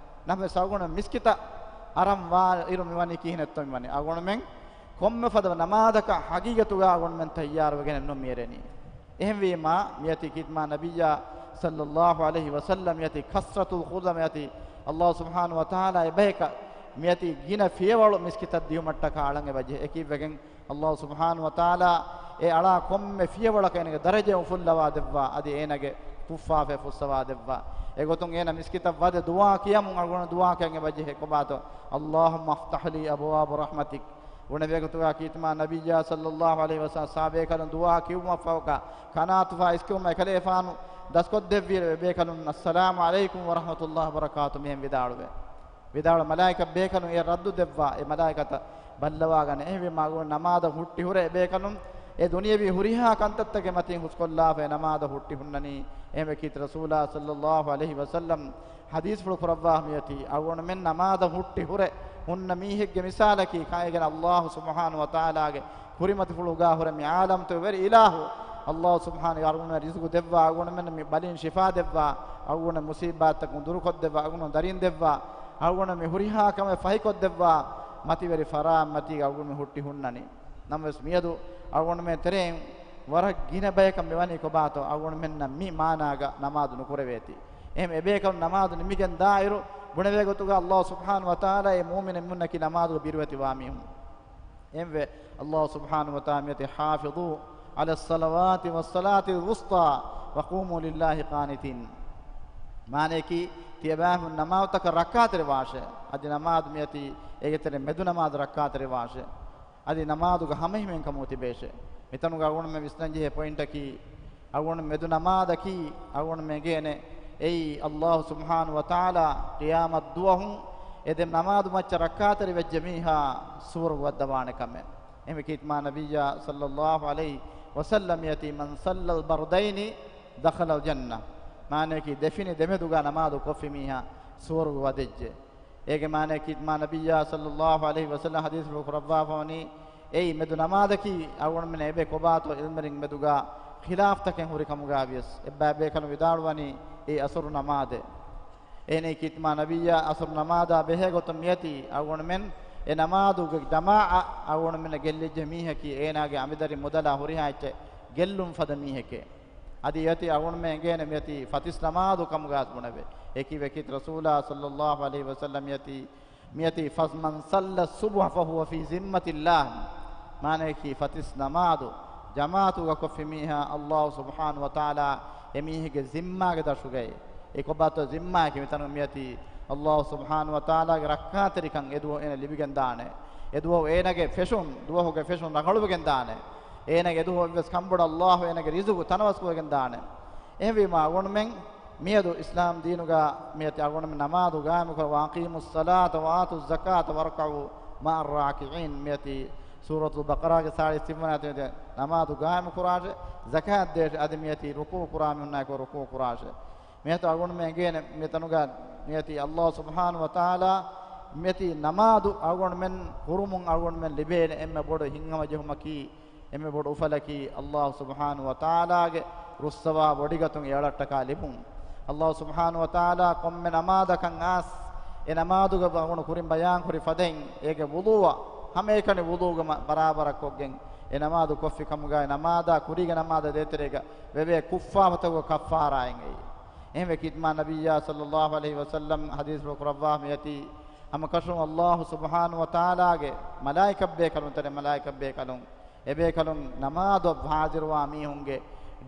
ނަމަވެސް އަޅުގަނޑު މިސްކިތަށް އަރަން ވާ އިރު މިވަނީ ކިހިނެއްތޯ މިވަނީ؟ އަޅުގަނޑުމެން ކޮންމެ ފަދަ ނަމާދަކަށް ހަގީގަތުގަ އަޅުގަނޑުމެން ތައްޔާރުވެގެނެއް ނޫން މިއެރެނީ. އެހެންވީމާ، މިއަތީ ކީތްމާ ނަބިއްޔާ ޞައްލައްލާހު ޢަލައިހި ވަސައްލަމް މިއަތީ ކަސްރަތުލް ޚުދް، މިއަތީ އައްލާހު ސުބްޙާނަހު ވަތަޢާލާ އެބަޔަކަށް މިއަތީ ގިނަ ފިޔަވަޅު މިސްކިތަށް ދިޔުމަށްޓަކާ އަޅަން އެބަޖެހޭ. އެކީވެގެން އައްލާހު ސުބްޙާނަހު ވަތަޢާލާ އެ އަޅާ ކޮންމެ ފިޔަވަޅަކަށް އޭނަގެ ދަރަޖަ އުފުއްލަވާ ދެއްވާ، އަދި އޭނަގެ ކުށްފާފައެއް ފުއްސަވާ ދެއްވާ. އެގޮތުން އޭނަ މިސްކިތަށް ވަދެ ދުޢާ ކިޔަމުން އަޅުގަނޑު ދުޢާ ކިޔަން އެބަޖެހޭ ކޮބާތޯ؟ اللهم افتح لي أبواب رحمتك. ބުނެވޭގޮތުގަ ކީރިތިމާ ނަބިއްޔާ ޞައްލައްލާހު ޢަލައިހި ވަސައްލަމަ ސާބޭކަލުން ދުޢާ ކިޔުމަށްފަހުގަ ކަނާތުފާ އިސްކުރުމަށް އެކަލޭފާނު ދަސްކޮށްދެއްވިއިރު އެބޭކަލުން އައްސަލާމު ޢަލައިކުމް ވަރަޙްމަތުﷲ ވަބަރަކާތު މިހެން ވިދާޅުވޭ. ވިދާޅު މަލާއިކަ ބޭކަލުން އެ ރައްދު ދެއްވާ އެ މަލާއިކަތަށް ބައްލަވާގަނެ. އެހެންވީމާ ނަމާދަށް ހުއްޓި ހުރެ އެބޭކަލުން އެ ދުނިޔަވީ ހުރިހާ ކަންތައްތަކެއް މަތިން ހުސްކޮށްލާފަ އެ ނަމާދަށް ހުއްޓި ހުންނަނީ. އެހެންވެ ކީރިތި ރަސޫލާ ޞައްލައްލާހު ޢަލައިހި ވަސައްލަމް ޙަދީޘްފުޅު ކުރައްވާ މިއޮތީ، އަޅުގަނޑުމެން ނަމާދަށް ހުއްޓި ހުރެ ހުންނަ މީހެއްގެ މިސާލަކީ، ކައިގެން ﷲ ސުބްޙާނަހޫ ވަތަޢާލާގެ ކުރިމަތިފުޅުގާ ހުރެ މި ޢާލަމްތަކުގެ ވެރި އިލާހު ﷲ ސުބްޙާނަހޫ އަޅުގަނޑުމެން ރިޒުގު ދެއްވާ، އަޅުގަނޑުމެން މި ބަލިން ޝިފާ ދެއްވާ، އަޅުގަނޑު މުޞީބާތްތަކުން ދުރުކޮށްދެއްވާ، އަޅުގަނޑު ދަރިން ދެއްވާ، އަޅުގަނޑު މި ހުރިހާ ކަމެއް ފަހިކޮށްދެއްވާ، މަތިވެރި ފަރާތް މަތީގަ އަޅުގަނޑު މި ހުއްޓި ހުންނަނީ. ނަމަވެސް މިއަދު އަޅުގަނޑުމެން ތެރެއިން ވަރަށް ގިނަ ބަޔަކަށް މިވަނީ ކޮބާތޯ އަޅުގަނޑުމެންނަށް މި މާނާގަ ނަމާދު ނުކުރެވޭތީ. އެހެން އެބޭކަލުން ނަމާދު ނިމިގެން ދާއިރު، ބުނެވޭ ގޮތުގަ ﷲ ސުބްޙާނަހޫ ވަތަޢާލާ އެ މުއުމިނުންނަކީ ނަމާދުގަ ބިރުވެތިވާ މީހުން. އެހެންވެ، ﷲ ސުބްޙާނަހޫ ވަތަޢާލާ މިއޮތީ، حافظوا على الصلوات والصلاة الوسطى وقوموا لله قانتين. މާނަޔަކީ، ތިޔަބައިމީހުން ނަމާދުތަކަށް ރައްކާތެރިވާށޭ. އަދި ނަމާދު މިއޮތީ އޭގެ ތެރެ މެދު ނަމާދު ރައްކާތެރިވާށޭ. އަދި ނަމާދުގަ ހަމަހިމޭންކަމުގަ ތިބޭށޭ. މިތަނުގަ އަޅުގަނޑުމެން ވިސްނަންޖެހޭ ޕޮއިންޓަކީ، އަޅުގަނޑު މެދު ނަމާދަކީ، އަޅުގަނޑު މެންގޭނެ އެއީ، ﷲ ސުބްޙާނަހޫ ވަތަޢާލާ ޤިޔާމަތް ދުވަހު އެ ދެ ނަމާދު މައްޗަށް ރައްކާތެރި ވެއްޖެ މީހާ ސުވަރުގެ ވައްދަވާނެ ކަމެއް. އެހެންވެ ކީރިތިމާ ނަބިއްޔާ ޞައްލައްލާހު ޢަލައިހި ވަސައްލަމް މިއޮތީ، من صلى البردين دخل الجنة. މާނަޔަކީ، ދެފިނި ދެމެދުގަ ނަމާދު ކޮށްފި މީހާ ސުވަރުގެ ވަދެއްޖެ. އޭގެ މާނަޔަކީ، ކީރިތިމާ ނަބިއްޔާ ޞައްލައްލާހު ޢަލައިހި ވަސައްލަމް ޙަދީޘްފުޅު ކުރައްވާފަވަނީ، އެއީ މެދު ނަމާދަކީ އަޅުގަނޑުމެން އެބަ ކޮބާތޯ ޢިލްމުވެރިން މެދުގަ ޚިލާފްތަކެއް ހުރި ކަމުގަ ވިޔަސް، އެއްބައި ބޭކަލުން ވިދާޅުވަނީ އެއީ ޢަޞުރު ނަމާދޭ. އެހެނީ ކީރިތިމާ ނަބިއްޔާ ޢަޞުރު ނަމާދާ ބެހޭ ގޮތުން މިއޮތީ އަޅުގަނޑުމެން އެ ނަމާދުގެ ޖަމާޢަތް އަޅުގަނޑުމެންނަށް ގެއްލިއްޖެ މީހަކީ އޭނާގެ އަނބިދަރި މުދަލާ ހުރިހާ އެއްޗެއް ގެއްލުން ފަދަ މީހެކޭ. އަދި އޭތި އަޅުގަނޑުމެން އެނގޭނެ މިއޮތީ ފަތިސް ނަމާދު ކަމުގަ ބުނެވޭ. އެކީ ވެކީ ރަސޫލާ ޞައްލައްލާހު ޢަލައިހި ވަސައްލަމް މިއޮތީ، މިއޮތީ، فمن صلى الصبح فهو في ذمة الله. މާނަޔަކީ ފަތިސް ނަމާދު ޖަމާޢަތުގަ ކޮށްފި މީހާ ﷲ ސުބްޙާނަހޫ ވަތަޢާލާ އެމީހެއްގެ ޒިންމާގެ ދަށުގައި. އެ ކޮބާތޯ ޒިންމާއަކީ؟ މިތަނުގަ މިއޮތީ ﷲ ސުބްޙާނަހޫ ވަތަޢާލާގެ ރައްކާތެރިކަން އެދުވަހު އޭނަ ލިބިގެންދާނެ. އެދުވަހު އޭނަގެ ފެށުން، ދުވަހުގެ ފެށުން ރަނގަޅުވެގެންދާނެ. އޭނަގެ އެދުވަހު އެއްވެސް ކަންބޮޑު ﷲ އޭނަގެ ރިޒުގު ތަނަވަސްކޮށްގެންދާނެ. އެހެންވީމާ އަޅުގަނޑުމެން މިއަދު އިސްލާމް ދީނުގަ މިއޮތީ އަޅުގަނޑުމެން ނަމާދު ގާއިމުކުރަން، وأقيموا الصلاة وآتوا الزكاة واركعوا مع الراكعين. މިއޮތީ ސޫރަތުލް ބަޤަރާގެ ސާޅީސް ތިންވަނަ އާޔަތުގައި ނަމާދު ގާއިމުކުރާށޭ، ޒަކާތް ދޭށޭ، އަދި މިއޮތީ ރުކޫޢު ކުރާ މީހުންނާއެކު ރުކޫޢު ކުރާށޭ. މިއަދު އަޅުގަނޑުމެން އެނގޭނެ މިތަނުގަ މިއޮތީ ﷲ ސުބްޙާނަހޫ ވަތަޢާލާ މިއޮތީ ނަމާދު އަޅުގަނޑުމެން ކުރުމުން އަޅުގަނޑުމެން ލިބޭނެ އެންމެ ބޮޑު ހިތްހަމަޖެހުމަކީ، އެންމެ ބޮޑު އުފަލަކީ ﷲ ސުބްޙާނަހޫ ވަތަޢާލާގެ ރުއްސަވާ ބޮޑިގަތުން އެއަޅަށްޓަކާ ލިބުން. ﷲ ސުބްޙާނަހޫ ވަތަޢާލާ ކޮންމެ ނަމާދަކަށް އައިސް، އެ ނަމާދުގެ ބަ-، އަޅުގަނޑު ކުރިން ބަޔާންކުރި ފަދައިން، އޭގެ ވުޟޫއަށް ހަމައެކަނި ވުޟޫގެ މަ-، ބަރާބަރަށް ކޮށްގެން، އެ ނަމާދު ކޮށްފި ކަމުގައި ނަމާދާ ކުރީގެ ނަމާދާ ދޭތެރޭގަ ވެވޭ ކުށްފާފަތަކުގެ ކައްފާރާއިން އެއީ. އެހެންވެ ކީރިތިމާ ނަބިއްޔާ ޞައްލައްލާހު ޢަލައިހި ވަސައްލަމް ޙަދީޘްފުޅު ކުރައްވާ މިއޮތީ، ހަމަކަށަވަރުން ﷲ ސުބްޙާނަހޫ ވަތަޢާލާގެ މަލާއިކަތްބޭކަލުން ތެރެ މަލާއިކަތްބޭކަލުން އެބޭކަލުން ނަމާދަށް ޙާޟިރުވާ މީހުންގެ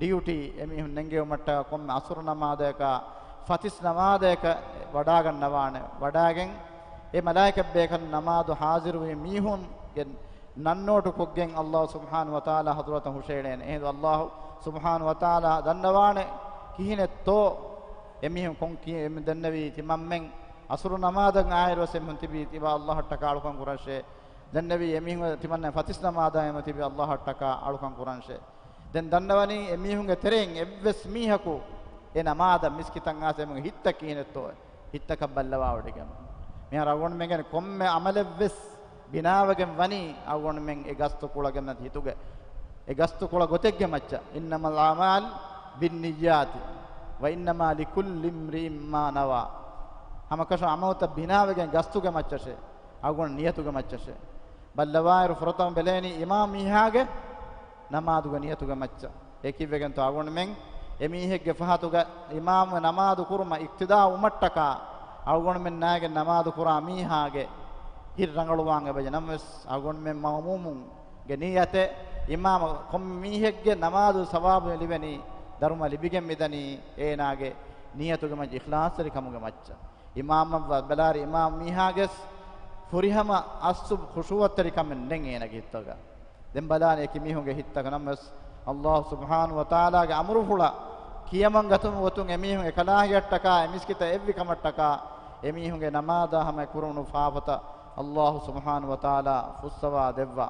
ޑިއުޓީ އެމީހުން ނެންގެވުމަށްޓަކާ ކޮންމެ ޢަޞުރު ނަމާދަކަށް ފަތިސް ނަމާދަކަށް ވަޑާގަންނަވާނެ. ވަޑާގެން އެ މަލާއިކަތްބޭކަލުން ނަމާދު ޙާޟިރުވި މީހުންގެ ނަންނޯޓު ކޮށްގެން ﷲ ސުބްޙާނަހޫ ވަތަޢާލާ ޙަޟްރަތަށް ހުށައެޅޭނެ. އެހިނދު ﷲ ސުބްޙާނަހޫ ވަތަޢާލާ ދަންނަވާނެ ކިހިނެއްތޯ އެމީހުން ކޮން ކި-، އެމީ ދެންނެވީ ތިމަންމެން ޢަޞުރު ނަމާދަށް އާއިރުވެސް އެމީހުން ތިބީ ތިބާ ﷲ އަށްޓަކާ އަޅުކަން ކުރަންށޭ. ދެންނެވީ އެމީހުން ތިމަންނަ ފަތިސް ނަމާދާ އެމީހުން ތިބީ ﷲ އަށްޓަކާ އަޅުކަން ކުރަންށޭ. ދެން ދަންނަވަނީ އެމީހުންގެ ތެރެއިން އެއްވެސް މީހަކު އެ ނަމާދަށް މިސްކިތަށް އައިސް އެމީހުންގެ ހިތްތައް ކިހިނެއްތޯ ހިތްތަކަށް ބައްލަވާވޮޑިގެން. މިހާރު އަޅުގަނޑުމެންގެ ކޮންމެ ޢަމަލެއްވެސް ބިނާވެގެން ވަނީ އަޅުގަނޑުމެން އެ ގަސްތު ކުޅަގެން ހިތުގެ، އެ ގަސްތު ކުޅަ ގޮތެއްގެ މައްޗަށް. إنما الأعمال بالنيات وإنما لكل امرئ ما نوى. ހަމަކަށަވަރުން ޢަމަލުތައް ބިނާވެގެން ގަސްތުގެ މައްޗަށޭ، އަޅުގަނޑު ނިޔަތުގެ މައްޗަށޭ. ބައްލަވާއިރު ފުރަތަމަ ބެލޭނީ އިމާމް މީހާގެ ނަމާދުގެ ނިޔަތުގެ މައްޗަށް. އެކިވެގެންތޯ އަޅުގަނޑުމެން އެމީހެއްގެ ފަހަތުގަ އިމާމު ނަމާދު ކުރުމަށް އިޤްތިދާ ވުމަށްޓަކާ އަޅުގަނޑުމެން ނާގެ ނަމާދު ކުރާ މީހާގެ ހިތް ރަނގަޅުވާން އެބަޖެ. ނަމަވެސް އަޅުގަނޑުމެން މައުމޫމުންގެ ނިޔަތެއް އިމާމަށް ކޮންމެ މީހެއްގެ ނަމާދު ސަވާބު ލިބެނީ، ދަރުމަ ލިބިގެން މިދަނީ އޭނާގެ ނިޔަތުގެ މައްޗަށް، އިޚްލާޞްތެރިކަމުގެ މައްޗަށް. އިމާމަށް ބަ-، ބަލާއިރު އިމާމް މީހާގެސް ފުރިހަމަ އަސްލު ޚުޝޫޢަތްތެރިކަމެއް ނެތް އޭނަގެ ހިތުގަ. ދެން ބަލާނެ އެކި މީހުންގެ ހިތަކަށް ނަމަވެސް، އައްލާހު ސުބްޙާނަހު ވަތަޢާލާގެ އަމުރުފުޅަށް ކިޔަމަން ގަތުމުގެ ގޮތުން އެމީހުން އެކަލާނގެއަށްޓަކާ، އެ މިސްކިތަށް އެއްވި ކަމަށްޓަކާ، އެމީހުންގެ ނަމާދާ ހަމަ ކުރުނު ފާފަތައް އައްލާހު ސުބްޙާނަހު ވަތަޢާލާ ފުއްސަވާ ދެއްވާ.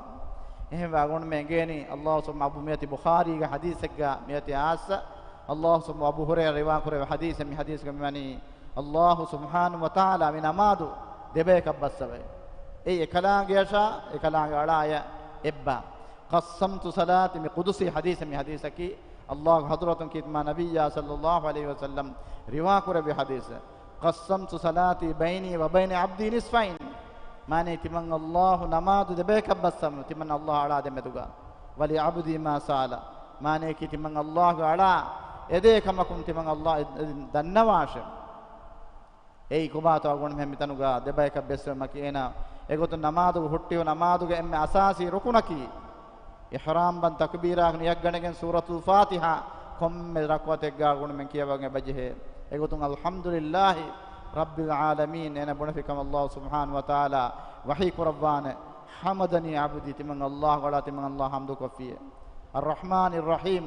އެހެންވެ އަގުންމެ އެނގޭނީ އައްލާހު ސުބް-، އަބު މިއަތި ބުޚާރީގެ ޙަދީޘެއްގަ މިއަތި އާއްސަ، އައްލާހު ސުބް-، އަބޫ ހުރައިރާ ރިވާކުރެއްވި ޙަދީޘެއް މި ޙަދީޘްގަ މިވަނީ، އައްލާހު ސުބްޙާނަހު ވަތަޢާލާ މި ނަމާދު ދެބަޔަކަށް ބައްސަވައި. އެއީ އެކަލާނގެއަށާ، އެކަލާނގެ އަޅާޔަށް އެއްބާ. قسمت صلاتي، މި ޤުދުސީ ޙަދީޘެއް މި ޙަދީޘަކީ، އައްލާހުގެ ޙަޟްރަތުން ކީރިތި މާ ނަބިއްޔާ ޞައްލައްލާހު ޢަލައިހި ވަސައްލަމް ރިވާކުރެއްވި ޙަދީޘެއް. قسمت صلاتي بيني وبين عبدي نصفين. މާނައީ ތިމަން އައްލާހު ނަމާދު ދެބަޔަކަށް ބައްސަވަމު، ތިމަން އައްލާހު އަޅާ ދެމެދުގަ. ولعبدي ما سأل. މާނައަކީ ތިމަން އައްލާހު އަޅާ އެދޭ ކަމަކުން ތިމަން އައްލާހު އެ-، އެ-، ދަންނަވާށެ. އެއީ ކޮބާތޯ އަގުން މިތަނުގަ ދެބަޔަކަށް ބެއްސެވުމަކީ އޭނާ އެގޮތުން ނަމާދުގަ ހުއްޓިވު ނަމާދުގެ އެންމެ އަސާސީ ރުކުނަކީ، އިޙްރާމް ބަންދު ތަކުބީރާ ނިޔަތް ގަނެގެން ސޫރަތުލް ފާތިޙާ ކޮންމެ ރަކުޢަތެއްގަ އަގުންމެން ކިޔަވަން އެބަޖެހޭ. އެގޮތުން އަލްޙަމްދުލިއްލާހި ރައްބިލް ޢާލަމީން އޭނަ ބުނެފި ކަމަށް އައްލާހު ސުބްޙާނަހު ވަތަޢާލާ ވަޙީ ކުރައްވާނެ. حمدني عبدي، ތިމަން އައްލާހު އަޅާ ތިމަން އައްލާހު ޙަމްދު ކޮށްފިއޭ. الرحمن الرحيم،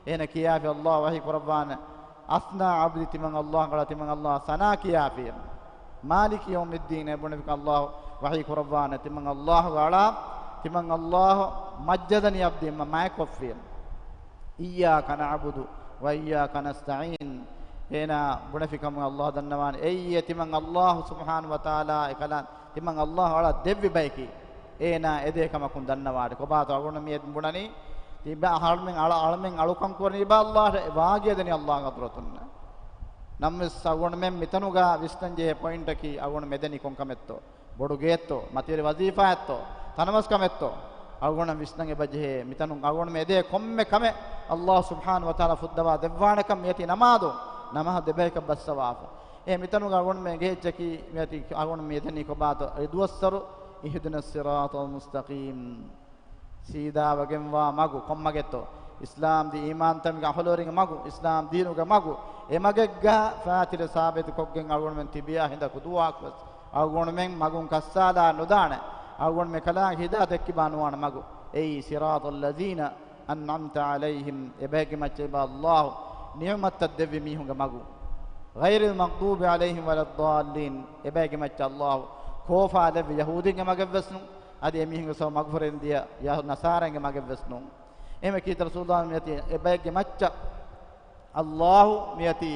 އޭނަ ކިޔާފި އައްލާހު ވަޙީ ކުރައްވާނެ. أثنى عبدي، ތިމަން އައްލާހު އަޅާ ތިމަން އައްލާހު ސަނާ ކިޔާފިއޭ. مالك يوم الدين، އެ ބުނެފި ކަމަށް އައްލާހު ވަޙީ ކުރައްވާނެ. ތިމަން އައްލާހު އަޅާ، ތިމަން އައްލާހު مجدني عبدي، މަ-، މާތްކޮށްފިއޭ. إياك نعبد وإياك نستعين، އޭނާ ބުނެފި ކަމަށް އައްލާހު ދަންނަވާނެ. އެއީ ތިމަން އައްލާހު ސުބްޙާނަހު ވަތަޢާލާ އެކަލާ ތިމަން އައްލާހު އަޅާ ދެއްވި ބަޔަކީ، އޭނާ އެދޭ ކަމަކުން ދަންނަވާނެ. ކޮބާތޯ އަގުން މި ބުނަނީ؟ ތިބާ އަޅުމެން އަޅަ-، އަޅުމެން އަޅުކަން ކުރަނީ ބާ އައްލާހަށް ވާގިޔަދެނީ އައްލާހު ޙަޟްރަތުންނަށް. ނަމަވެސް އަގުންމެން މިތަނުގަ ވިސްނަން ޖެހޭ ޕޮއިންޓަކީ އަގުން މެދެނީ ކޮން ކަމެއްތޯ؟ ބޮޑު ގެއެއްތޯ؟ މަތިވެރި ވަޒީފާއެއްތޯ؟ ތަނަވަސްކަމެއްތޯ؟ އަޅުގަނޑަށް ވިސްނަން އެބަޖެހޭ، މިތަނުން އަޅުގަނޑުމެން އެދޭ ކޮންމެ ކަމެއް އައްލާހު ސުބްޙާނަހު ވަތަޢާލާ ފުއްދަވާ ދެއްވާނެކަން މިއޮތީ ނަމާދު، ނަމާދު ދެބަޔަކަށް ބައްސަވާފަ. އެ މިތަނުގަ އަޅުގަނޑުމެން އެނގޭ އެއްޗަކީ މިއޮތީ އަޅުގަނޑު މި އެދެނީ ކޮބާތޯ؟ އެ ދުވަސްވަރު اهدنا الصراط المستقيم، ސީދާވެގެންވާ މަގު. ކޮންމަގެއްތޯ؟ އިސްލާމް ދީ އީމާންތަންގެ އަހުލުވެރިންގެ މަގު، އިސްލާމް ދީނުގެ މަގު. އެ މަގެއްގަ ފާތިލެ ސާބިތުކޮށްގެން އަޅުގަނޑުމެން ތިބިޔާ ހިނދަކު ދުވާކުވެސް އަޅުގަނޑުމެން މަގުން ކައްސާލާ ނުދާނެ. އަޅުގަނޑުމެން ކަލާނގެ ހިދާޔަތް ދެއްކިބާ ނުވާނެ މަގު. އެއީ صراط الذين أنعمت عليهم، އެބައެއްގެ މައްޗަށް އެބަ އައްލާހު ނިޢުމަތްތައް ދެއްވި މީހުންގެ މަގު. غير المغضوب عليهم ولا الضالين، އެބައެއްގެ މައްޗަށް އައްލާހު ކޯފާލެއްވި ޔަހޫދީންގެ މަގެއްވެސް ނޫން، އަދި އެމީހުންގެ ސަބަބުން މަގުފުރެން ދިޔަ ޔަ-، ނަސާރާއިންގެ މަގެއްވެސް ނޫން. އެހެންވެ ކީރިތި ރަސޫލުއްލާހި މިއޮތީ އެބައެއްގެ މައްޗަށް އައްލާހު މިއޮތީ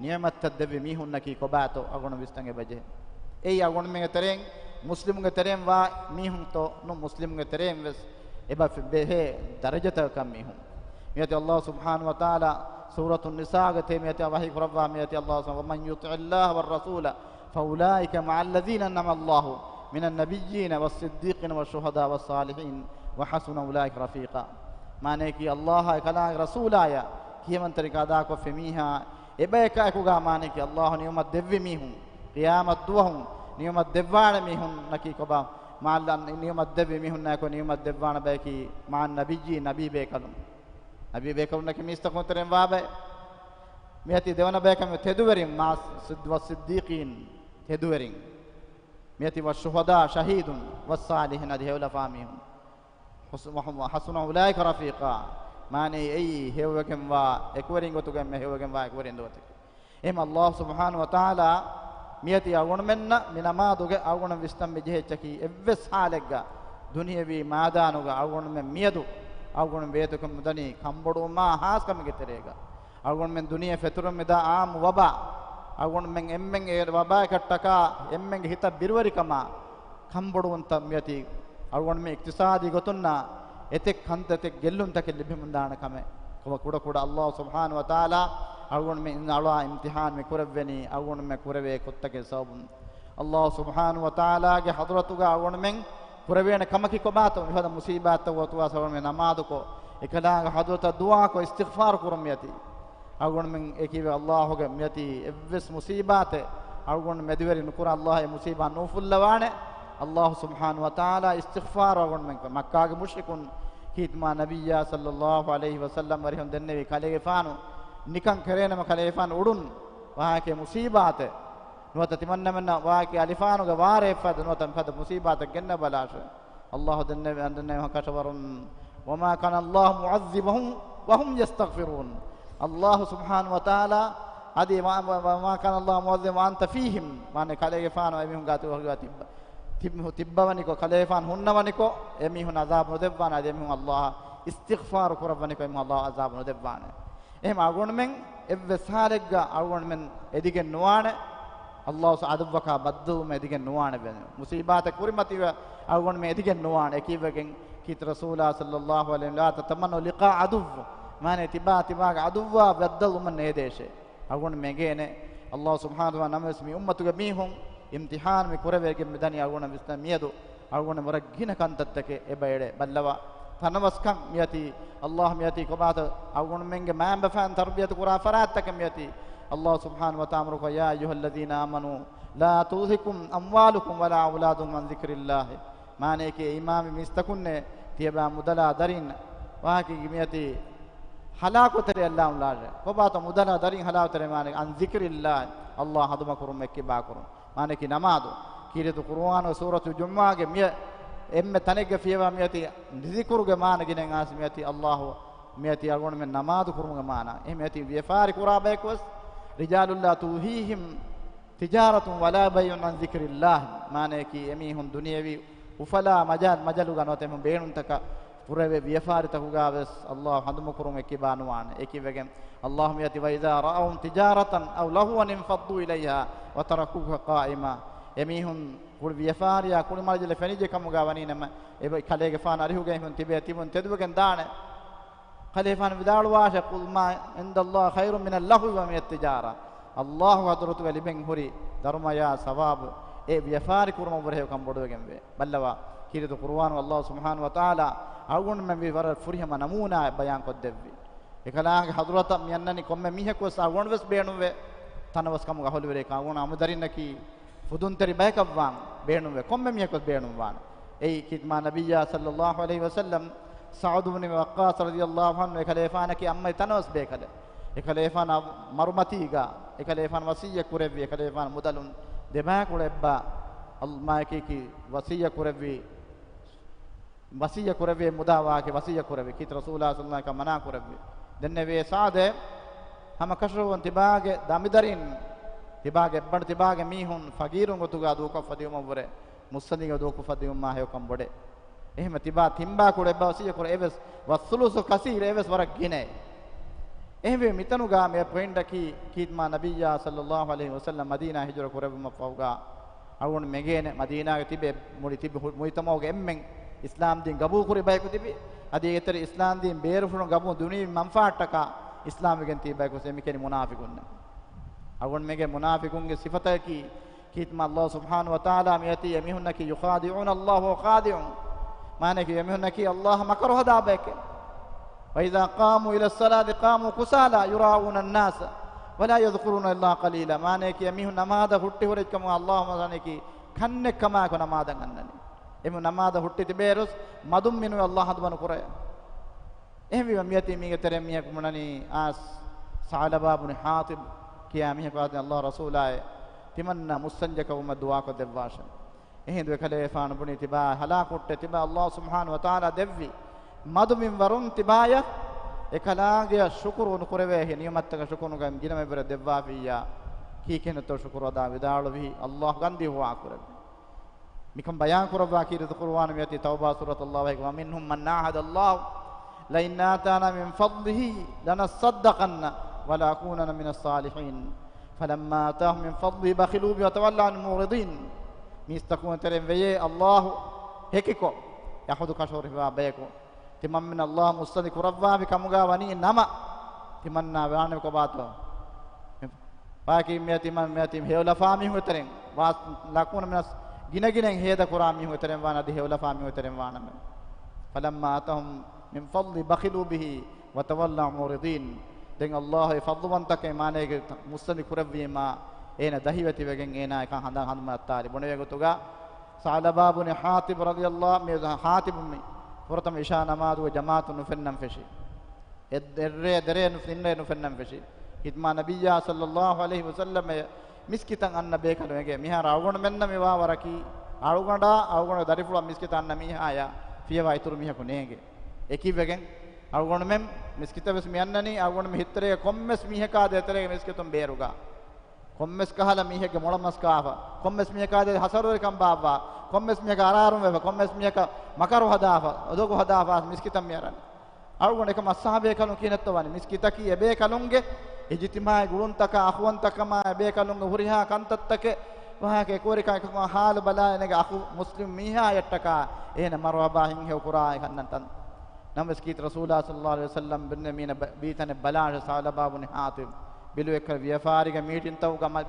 ނިޢުމަތްތައް ދެއްވި މީހުންނަކީ ކޮބާތޯ އަޅުގަނޑު ވިސްނަން އެބަޖެހޭ. އެއީ އަޅުގަނޑުމެންގެ ތެރެއިން، މުސްލިމުންގެ ތެރެއިން ވާ މީހުންތޯ ނު، މުސްލިމުންގެ ތެރެއިން ވެސް އެބަ ފެ-، ބެހޭ ދަރަޖަތަކަށް މީހުން. މިއޮތީ އައްލާހު ސުބްޙާނަހު ވަތަޢާލާ ސޫރަތު ނިސާގެ ތެރެއިން މިއޮތީ ވަޙީ ކުރައްވާ މިއޮތީ އައްލާހު ސުބްޙާނަހު، ومن يطع الله والرسول فأولئك مع الذين أنعم الله من النبيين والصديقين والشهداء والصالحين وحسن أولئك رفيقا. މާނައަކީ އައްލާހާ އެކަލާނގެ ރަސޫލާޔަށް ކިޔަމަންތެރިކަން އަދާކޮށްފި މީހާ އެބަޔަކާ އެކުގަ މާނައަކީ އައްލާހު ނިޢުމަތް ދެއްވި މީހުން، ޤިޔާމަތް ދުވަހު ނިޢުމަތް ދެއްވާނެ މީހުންނަކީ ކޮބާ؟ މާ އައްލާ ނިޢުމަތް ދެއްވި މީހުންނާއެކު ނިޢުމަތް ދެއްވާނެ ބަޔަކީ مع النبيين، ނަބީ ބޭކަލުން. ނަބީ ބޭކަލުންނަކީ މީސްތަކުން ތެރެއިން ވާ ބައެއް. މިއޮތީ ދެވަނަ ބަޔަކަށް ތެދުވެރިން، مع الصد-، والصديقين، ތެދުވެރިން. މިއޮތީ والشهداء، ޝަހީދުން، والصالحين، އަދި ހެޔޮލަފާ މީހުން. حسن، وحسن أولئك رفيقا، މާނައީ އެއީ ހެޔޮވެގެންވާ އެކުވެރިން ގޮތުގަ އެންމެ ހެޔޮވެގެންވާ އެކުވެރިން ދުވަތަކެއް. އެހެން އައްލާހު ސުބްޙާނަހު ވަތަޢާލާ މިއޮތީ އަޅުގަނޑުމެންނަށް މި ނަމާދުގެ އަޅުގަނޑު ވިސްނަން މި ޖެހޭ އެއްޗަކީ އެއްވެސް ޙާލެއްގަ ދުނިޔެވީ މައިދާނުގަ އަޅުގަނޑުމެން މިއަދު އަޅުގަނޑު ވޭތުކަމުން ދަނީ ކަންބޮޑުވުމާ ހާސްކަމެއްގެ ތެރޭގަ. އަޅުގަނޑުމެން ދުނިޔެ ފެތުރުމުން މިދާ އާއްމު ވަބާ، އަޅުގަނޑުމެން އެންމެން އެ ވަބާއަކަށްޓަކާ އެންމެންގެ ހިތަށް ބިރުވެރިކަމާ، ކަންބޮޑުވުންތައް މިއޮތީ އަޅުގަނޑުމެން އިޤްތިޞާދީ ގޮތުންނާ އެތެއް ކަންތައް އެތެއް ގެއްލުންތަކެއް ލިބެމުންދާނެ ކަމެއް. ކުޑަ ކުޑަ އައްލާހު ސުބްޙާނަހު ވަތަޢާލާ އަޅުގަނޑުމެން އަޅާ އިމްތިޙާން މި ކުރެއްވެނީ އަޅުގަނޑުމެން ކުރެވޭ ކޮށްތަކެއް ސަބަބުން. އައްލާހު ސުބްޙާނަހު ވަތަޢާލާގެ ޙަޟްރަތުގަ އަޅުގަނޑުމެން ކުރެވޭނެ ކަމަކީ ކޮބާތޯ؟ މިފަދަ މުޞީބާތްތައް އޮތުވާ ސަބަބުން ނަމާދުކޮށް، އެކަލާނގެ ޙަޟްރަތަށް ދުޢާކޮށް، އިސްތިޣްފާރު ކުރުން މިއޮތީ. އަޅުގަނޑުމެން އެކީވެ އައްލާހުގެ މިއޮތީ އެއްވެސް މުޞީބާތެއް އަޅުގަނޑު މެދުވެރި ނުކުރާ، އައްލާހު އެ މުޞީބާ ނުފުއްލަވާނެ. އައްލާހު ސުބްޙާނަހު ވަތަޢާލާ އިސްތިޣްފާރު އަޅުގަނޑުމެން ކޮށް، މައްކާގެ މުޝްރިކުން ކީރިތި މާ ނަބިއްޔާ ޞައްލައްލާހު ޢަލައިހި ވަސައްލަމް ވަރިހުން ދެންނެވި ކަލޭގެފާނު ނިކަން ކެރޭނަމަ ކަލޭގެފާނު އުޑުން ވާހަކަ މުޞީބާތެއް ނުވަތަ ތިމަންނަމެންނަށް ވާކި އަލިފާނުގެ ވާރޭ އެއްފަދަ ނުވަތަ މިފަދަ މުސީބާތެއް ގެންނަ ބަލާށޭ. އައްލާހު ދެންނެވި އަންދެންނެވި ކަށަވަރުން، وما كان الله معذبهم وهم يستغفرون. އައްލާހު ސުބްޙާނަހު ވަތަޢާލާ އަދި، وما كان الله معذبهم وأنت فيهم، މާނަ ކަލޭގެފާނު އެމީހުން ގާތު ވަހުގާ ތިއްބަ، ތިއްބަ، ތިއްބަވަނިކޮށް، ކަލޭފާން ހުންނަވަނިކޮށް، އެމީހުން އަޒާބު ނުދެއްވާނެ. އަދި އެމީހުން އައްލާހަށް އިސްތިޣްފާރު ކުރައްވަނިކޮށް، އެމީހުން އައްލާހަށް އަޒާބު ނުދެއްވާނެ. އެހެން އަޅުގަނޑުމެން އެއްވެސް ހާލެއްގަ އަޅުގަނޑުމެން އެދިގެން ނުވާނެ. އައްލާހު ޢަދުއްވަކާ ބައްދަލުވުމަށް އެދިގެން ނުވާނެ. މުސީބާތެއް ކުރިމަތިވެ އަޅުގަނޑުމެން އެދިގެން ނުވާނެ. އެކީވެގެން ކީރިތި ރަސޫލާ ޞައްލައްލާހު ޢަލައިހި ވަސައްލަމް، لا تتمنوا لقاء عدو، މާނަ ތިބާ ތިބާގެ ޢަދުއްވާ ބައްދަލުވުމަށް ނޭދޭށޭ. އަޅުގަނޑު މެގޭނެ. އައްލާހު ސުބްޙާނަހު ވަތަޢާލާ ނަމަވެސް މި އުއްމަތުގެ މީހުން އިމްތިޙާނު މި ކުރެވޭގެން މިދަނީ އަޅުގަނޑަށް ވިސްނަ މިއަދު އަޅުގަނޑު ވަރަށް ގިނަ ކަންތައްތަކެއް އެބައެޅޭ. ބައްލަވާ، ތަނަވަސްކަން މިއަތީ. އައްލާހު މިއަތީ ކޮބާތޯ އަޅުގަނޑުމެންގެ މައިންބަފައިން ތަރުބިޔަތު ކުރާ ފަރާތްތަކެއް މިއަތީ. އައްލާހު ސުބްޙާނަހު ވަތަޢާލާ އަމުރުކޮށް، يا أيها الذين آمنوا لا تلهكم أموالكم ولا أولادكم عن ذكر الله. މާނައަކީ އީމާންވި މީސްތަކުންނޭ، ތިޔަބާ މުދަލާ ދަރީން ވާހަކައިގެ މިއަތީ ހަލާކުތެރެއަށް ލާން ލާށޭ. ކޮބާތޯ މުދަލާ ދަރީން ހަލާކުތެރޭ؟ މާނަ عن ذكر الله، އައްލާހު ހަނދުމަކުރުމަށް އެއްކިބާކުރުން. މާނައަކީ ނަމާދު. ކީރިތި ޤުރުއާނުގެ ސޫރަތު ޖުމުޢާގެ މި އެންމެ ތަނެއްގަ ފިޔަވާ މިއަތީ ޒިކުރުގެ މާނަ ގިނައިން އާސި މިއަތީ އައްލާހު، މިއަތީ އަޅުގަނޑުމެން ނަމާދު ކުރުމުގެ މާނަ. އެހެން މިއަތީ ވިޔަފާރި ކުރާ ބަޔަކުވެސް، رجال لا تلهيهم تجارة ولا بيع عن ذكر الله. މާނައަކީ އެމީހުން ދުނިޔެވީ އުފަލާ މަޖާ-، މަޖަލުގަ ނުވަތަ އެމީހުން ބޭނުންތަކަށް ކުރެވޭ ވިޔަފާރިތަކުގަ ވެސް އައްލާހު ހަނދުމަކުރުމަށް އެއްކިބާ ނުވާނެ. އެކިވެގެން އައްލާހު މިއަތި، وإذا رأوا تجارة أو لهوا انفضوا إليها وتركوك قائما. އެމީހުން ކުޅި ވިޔަފާރިއާ ކުޅި މަޖަލެއް ފެނިއްޖެ ކަމުގަ ވަނީ ނަމަ، އެ ކަލޭގެފާނު އަރިހުގަ އެމީހުން ތިބޭ ތިބުން ތެދުވެގެން ދާނެ. ކަލޭގެފާނު ވިދާޅުވާށޭ، قل ما عند الله خير من اللهو وما فيه التجارة. އައްލާހު ޙަޟްރަތުގަ ލިބެން ހުރި ދަރުމަޔާ ސަވާބު އެ ވިޔަފާރި ކުރުމަށްވުރެ ހެޔޮކަން ބޮޑުވެގެންވޭ. ބައްލަވާ، ކީރިތި ޤުރުއާނު އައްލާހު ސުބްޙާނަހު ވަތަޢާލާ އަޅުގަނޑުމެން ވީ ވަރަށް ފުރިހަމަ ނަމޫނާއެއް ބަޔާންކޮށްދެއްވި. އެކަލާނގެ ޙަޟްރަތަށް މިއަންނަނީ ކޮންމެ މީހަކުވެސް އަޅުގަނޑުވެސް ބޭނުންވޭ. ތަނަވަސްކަމުގަ އަހުލުވެރިކަން އަޅުގަނޑު އަނބުދަރިންނަކީ ފުދުންތެރި ބަޔަކަށްވާން ބޭނުންވޭ. ކޮންމެ މީހަކުވެސް ބޭނުންވާނެ. އެއީ ކީރިތި މާ ނަބިއްޔާ ޞައްލައްލާހު ޢަލައިހި ވަސައްލަމް، ސަޢުދު ބިން ވައްޤާޞް ރަޟިޔައްލާހު ޢަންހު އެކަލޭފާނަކީ އައްމައި ތަނަވަސް ބޭކަލެއް. އެކަލޭފާނަށް މަރުމަތީގަ އެކަލޭފާނު ވަޞިއްޔަތް ކުރެއްވި، އެކަލޭފާނު މުދަލުން ދެބައިކުޅަ އެއްބަ އަލް-، މާއެކީ ވަޞިއްޔަތް ކުރެއްވި، ވަޞިއްޔަތް ކުރެއްވި މުދާ ވާހަކަ ވަޞިއްޔަތް ކުރެއްވި. ކީރިތި ރަސޫލާ ޞައްލައްލާހު ޢަލައިހި ވަސައްލަމަ މަނާ ކުރެއްވި. ދެންނެވި ސަޢުދޭ ހަމަ ކަށަވަރުން ތިބާގެ ދަމިދަރިން، ތިބާގެ އެއްބަނޑު، ތިބާގެ މީހުން ފަގީރުން ގޮތުގަ ދޫކޮށްފަ ދިއުމަށްވުރެ، މުއްސަނދިގަ ދޫކޮށްފަ ދިއުމާ ހެޔޮކަން ބޮޑޭ. އެހެންވެ ތިބާ ތިންބާ ކުޅެ އެއްބަ ވަޞިއްޔަތް ކުރޭ އެވެސް، ވައްސުލުސު ކަސީރު އެވެސް ވަރަށް ގިނައޭ. އެހެންވެ މިތަނުގަ މި ޕޮއިންޓަކީ ކީރިތި މާ ނަބިއްޔާ ޞައްލައްލާހު ޢަލައިހި ވަސައްލަމް މަދީނާ ހިޖުރަ ކުރެއްވުމަށްފަހުގަ އަޅުގަނޑު މެގޭނެ މަދީނާގަ ތިބެ މުޅި ތިބި ހު-، މުޖްތަމަޢުގެ އެންމެން އިސްލާމް ދީން ގަބޫލު ކުރި ބަޔަކު ތިބި، އަދި އޭތެރެ އިސްލާމް ދީން ބޭރުފުޅުން ގަބޫލު ދިނުމުގެ މަންފާއަށްޓަކާ އިސްލާމްވެގެން ތިބި ބަޔަކު އެމީހުން މުނާފިޤުންނޭ. އަޅުގަނޑު މެގޭ މުނާފިޤުންގެ ސިފަތަކީ ކީރިތި މާ އަލްލާހު ސުބްޙާނަހު ވަތަޢާލާ މިއޮތީ އެމީހުންނަކީ يخادعون الله وهو خادعهم. މާނައަކީ އެމީހުންނަކީ އަލްލާހަށް މަކަރު ހަދާ ބަޔެކޭ. وإذا قاموا إلى الصلاة قاموا كسالى يراءون الناس ولا يذكرون الله إلا قليلا. މާނައަކީ އެމީހުން ނަމާދަށް ހުއްޓި ހުރެއްކަމުން އަލްލާހު މަސަނެކީ ކަންނެއްކަމާއެކު ނަމާދަށް އަންނަނީ. އެމީހުން ނަމާދަށް ހުއްޓި ތިބޭއިރުސް މަދުން މިނުވެ އަލްލާހު ހަނދުމަ ނުކުރޭ. އެހެންވީމަ މިއޮތީ މީގެ ތެރެއިން މީހަކު ބުނަނީ އާސް ސަޢުލަބާ ބުނި ޙާޠިބް ކިޔާ މީހަކު އާދެ، އަލްލާހު ރަސޫލާއޭ، ތިމަންނަ މުއްސަންޖެކަށްވުމަށް ދުޢާކޮށްދެއްވާށެ. އެހިނދު އެކަލޭފާނު ބުނީ ތިބާ ހަލާކު ހުއްޓޭ، ތިބާ އަލްލާހު ސުބްޙާނަހު ވަތަޢާލާ ދެއްވި މަދު މިންވަރުން ތިބާޔަށް އެކަލާނގެއަށް ޝުކުރު ނުކުރެވޭ، ނިޢުމަތްތަކަށް ޝުކުރު ނުކުރެވޭ މި ގިނަ މިންވަރެއް ދެއްވާފިއްޔާ ކީކޭނެތޯ ޝުކުރު އަދާ ވިދާޅުވީ އަލްލާހު ގަންދީ ހުވާ ކުރެވި. މިކަން ބަޔާން ކުރައްވާ ކީރިތި ޤުރުއާނު މިއޮތީ ތައުބާ ސޫރަތު އަލްލާހު ވަމިންހުމް މަން ޢާހަދަ އަލްލާހު ލައިން އާތާނާ މިން ފަޟްލިހި ލަނަޞައްދަޤަންނަ ވަލަނަކޫނަންނަ މިނައްޞާލިޙީން ފަލަމްމާ އާތާހުމް މިން ފަޟްލިހި ބަޚިލޫ ބިހި ވަތަވައްލައު ޢަންހުމް މުޢްރިޟީން. މީސްތަކުން ތެރެއިން ވެޔޭ އަލްލާހު ހެކިކޮށް، އަހުދު ކަށަވަރު ހިފާ ބަޔަކު ތިމަންމެން އަލްލާހު މުއްސަނދި ކުރައްވާފި ކަމުގަ ވަނީ ނަމަ، ތިމަންނާ ވާނެ ކޮބާތޯ؟ ބާކީ މިއަ ތިމަން، މިއަ ތިމަން ހެޔޮލަފާ މީހުންގެ ތެރެއިން، ވަލަނަކޫނަންނަ މިނައް، ގިނަ ގިނައިން ހޭދަ ކުރާ މީހުންގެ ތެރެއިން ވާނަމަ، އަދި ހެޔޮލަފާ މީހުންގެ ތެރެއިން ވާނަމަ. ފަލަމްމާ އާތާހުމް މިން ފަޟްލިހި ބަޚިލޫ ބިހި ވަތަވައްލައު މުޢްރިޟީން. ދެން އަލްލާހު އެ ފަޟްލުވަންތަކަށް މާނައެއްގެ މުއްސަނދި ކުރެއްވީމާ، އޭނަ ދަހިވެތިވެގެން އޭނާ އެކަން ހަނދާން ހަނދުމަ ނައްތާލި. ބުނެވޭ ގޮތުގަ، ސަޢުލަބާ ބުނި ޙާޠިބު ރަޟިޔައްލާހު، މި ޙާޠިބު މި ފުރަތަމަ ޢިޝާ ނަމާދުގެ ޖަމާޢަތުން ނުފެންނަން ފެށި. އެ ދެރޭ، ދެރޭ ނު-، ތިންރޭ ނުފެންނަން ފެށި. ކީރިތި މާ ނަބިއްޔާ ޞައްލައްލާހު ޢަލައިހި ވަސައްލަމަ މިސްކިތަށް އަންނަ ބޭކަލުން އެނގޭ. މިހާރު އަޅުގަނޑުމެންނަށް މި ވާވަރަކީ، އަޅުގަނޑާ އަޅުގަނޑުގެ ދަރިފުޅަށް މިސްކިތަށް އަންނަ މީހާޔާ ފިޔަވާ އިތުރު މީހަކު ނޭނގެ. އެކިވެގެން އަޅުގަނޑުމެން މިސްކިތަށް ވެސް މި އަންނަނީ، އަޅުގަނޑުމެން ހިތުތެރޭގެ ކޮންމެސް މީހަކާ ދޭތެރޭގެ މިސްކިތުން ބޭރުގަ. ކޮންމެސް ކަހަލަ މީހެއްގެ މޮޅަށް މަސް ކާފަ، ކޮންމެސް މީހަކާ ދޭ ހަސަރުވެރިކަން ބާއްވާ، ކޮންމެސް މީހަކާ އަރާރުން ވެފަ، ކޮންމެސް މީހަކަށް މަކަރު ހަދާފަ، އޮދޮގު ހަދާފަ މިސްކިތަށް މި އަރަނީ. އަޅުގަނޑު އެކަމަށް އަސްހާބޭކަލުން ކިހިނެއްތޯ ވަނީ؟ މިސްކިތަކީ އެބޭކަލުންގެ އިޖްތިމާޢީ ގުޅުންތަކާ، އަޚުވަންތަކަމާ، އެބޭކަލުންގެ ހުރިހާ ކަންތައްތަކެއް، ވާހަކަ އެކުވެރިކަން އެކަކުމާ ހާލު ބަލާ އޭނަގެ އަޚު މުސްލިމް މީހާޔަށްޓަކާ އޭނަ މަރުޙަބާ ހިތްހެޔޮ ކުރާ އެކަންނަން ތަން. ނަމަވެސް ކީރިތި ރަސޫލާ ޞައްލައްލާހު ޢަލައިހި ވަސައްލަމް ބުންޏެ މީނަ ބަ-، ބީތަނެއް ބަލާށޭ ސަޢުލަބާ ބުނި ޙާޠިބް ބިލުވެ އެއްކަލަ ވިޔަފާރީގެ މީޓިންތަކުގަ މަ-،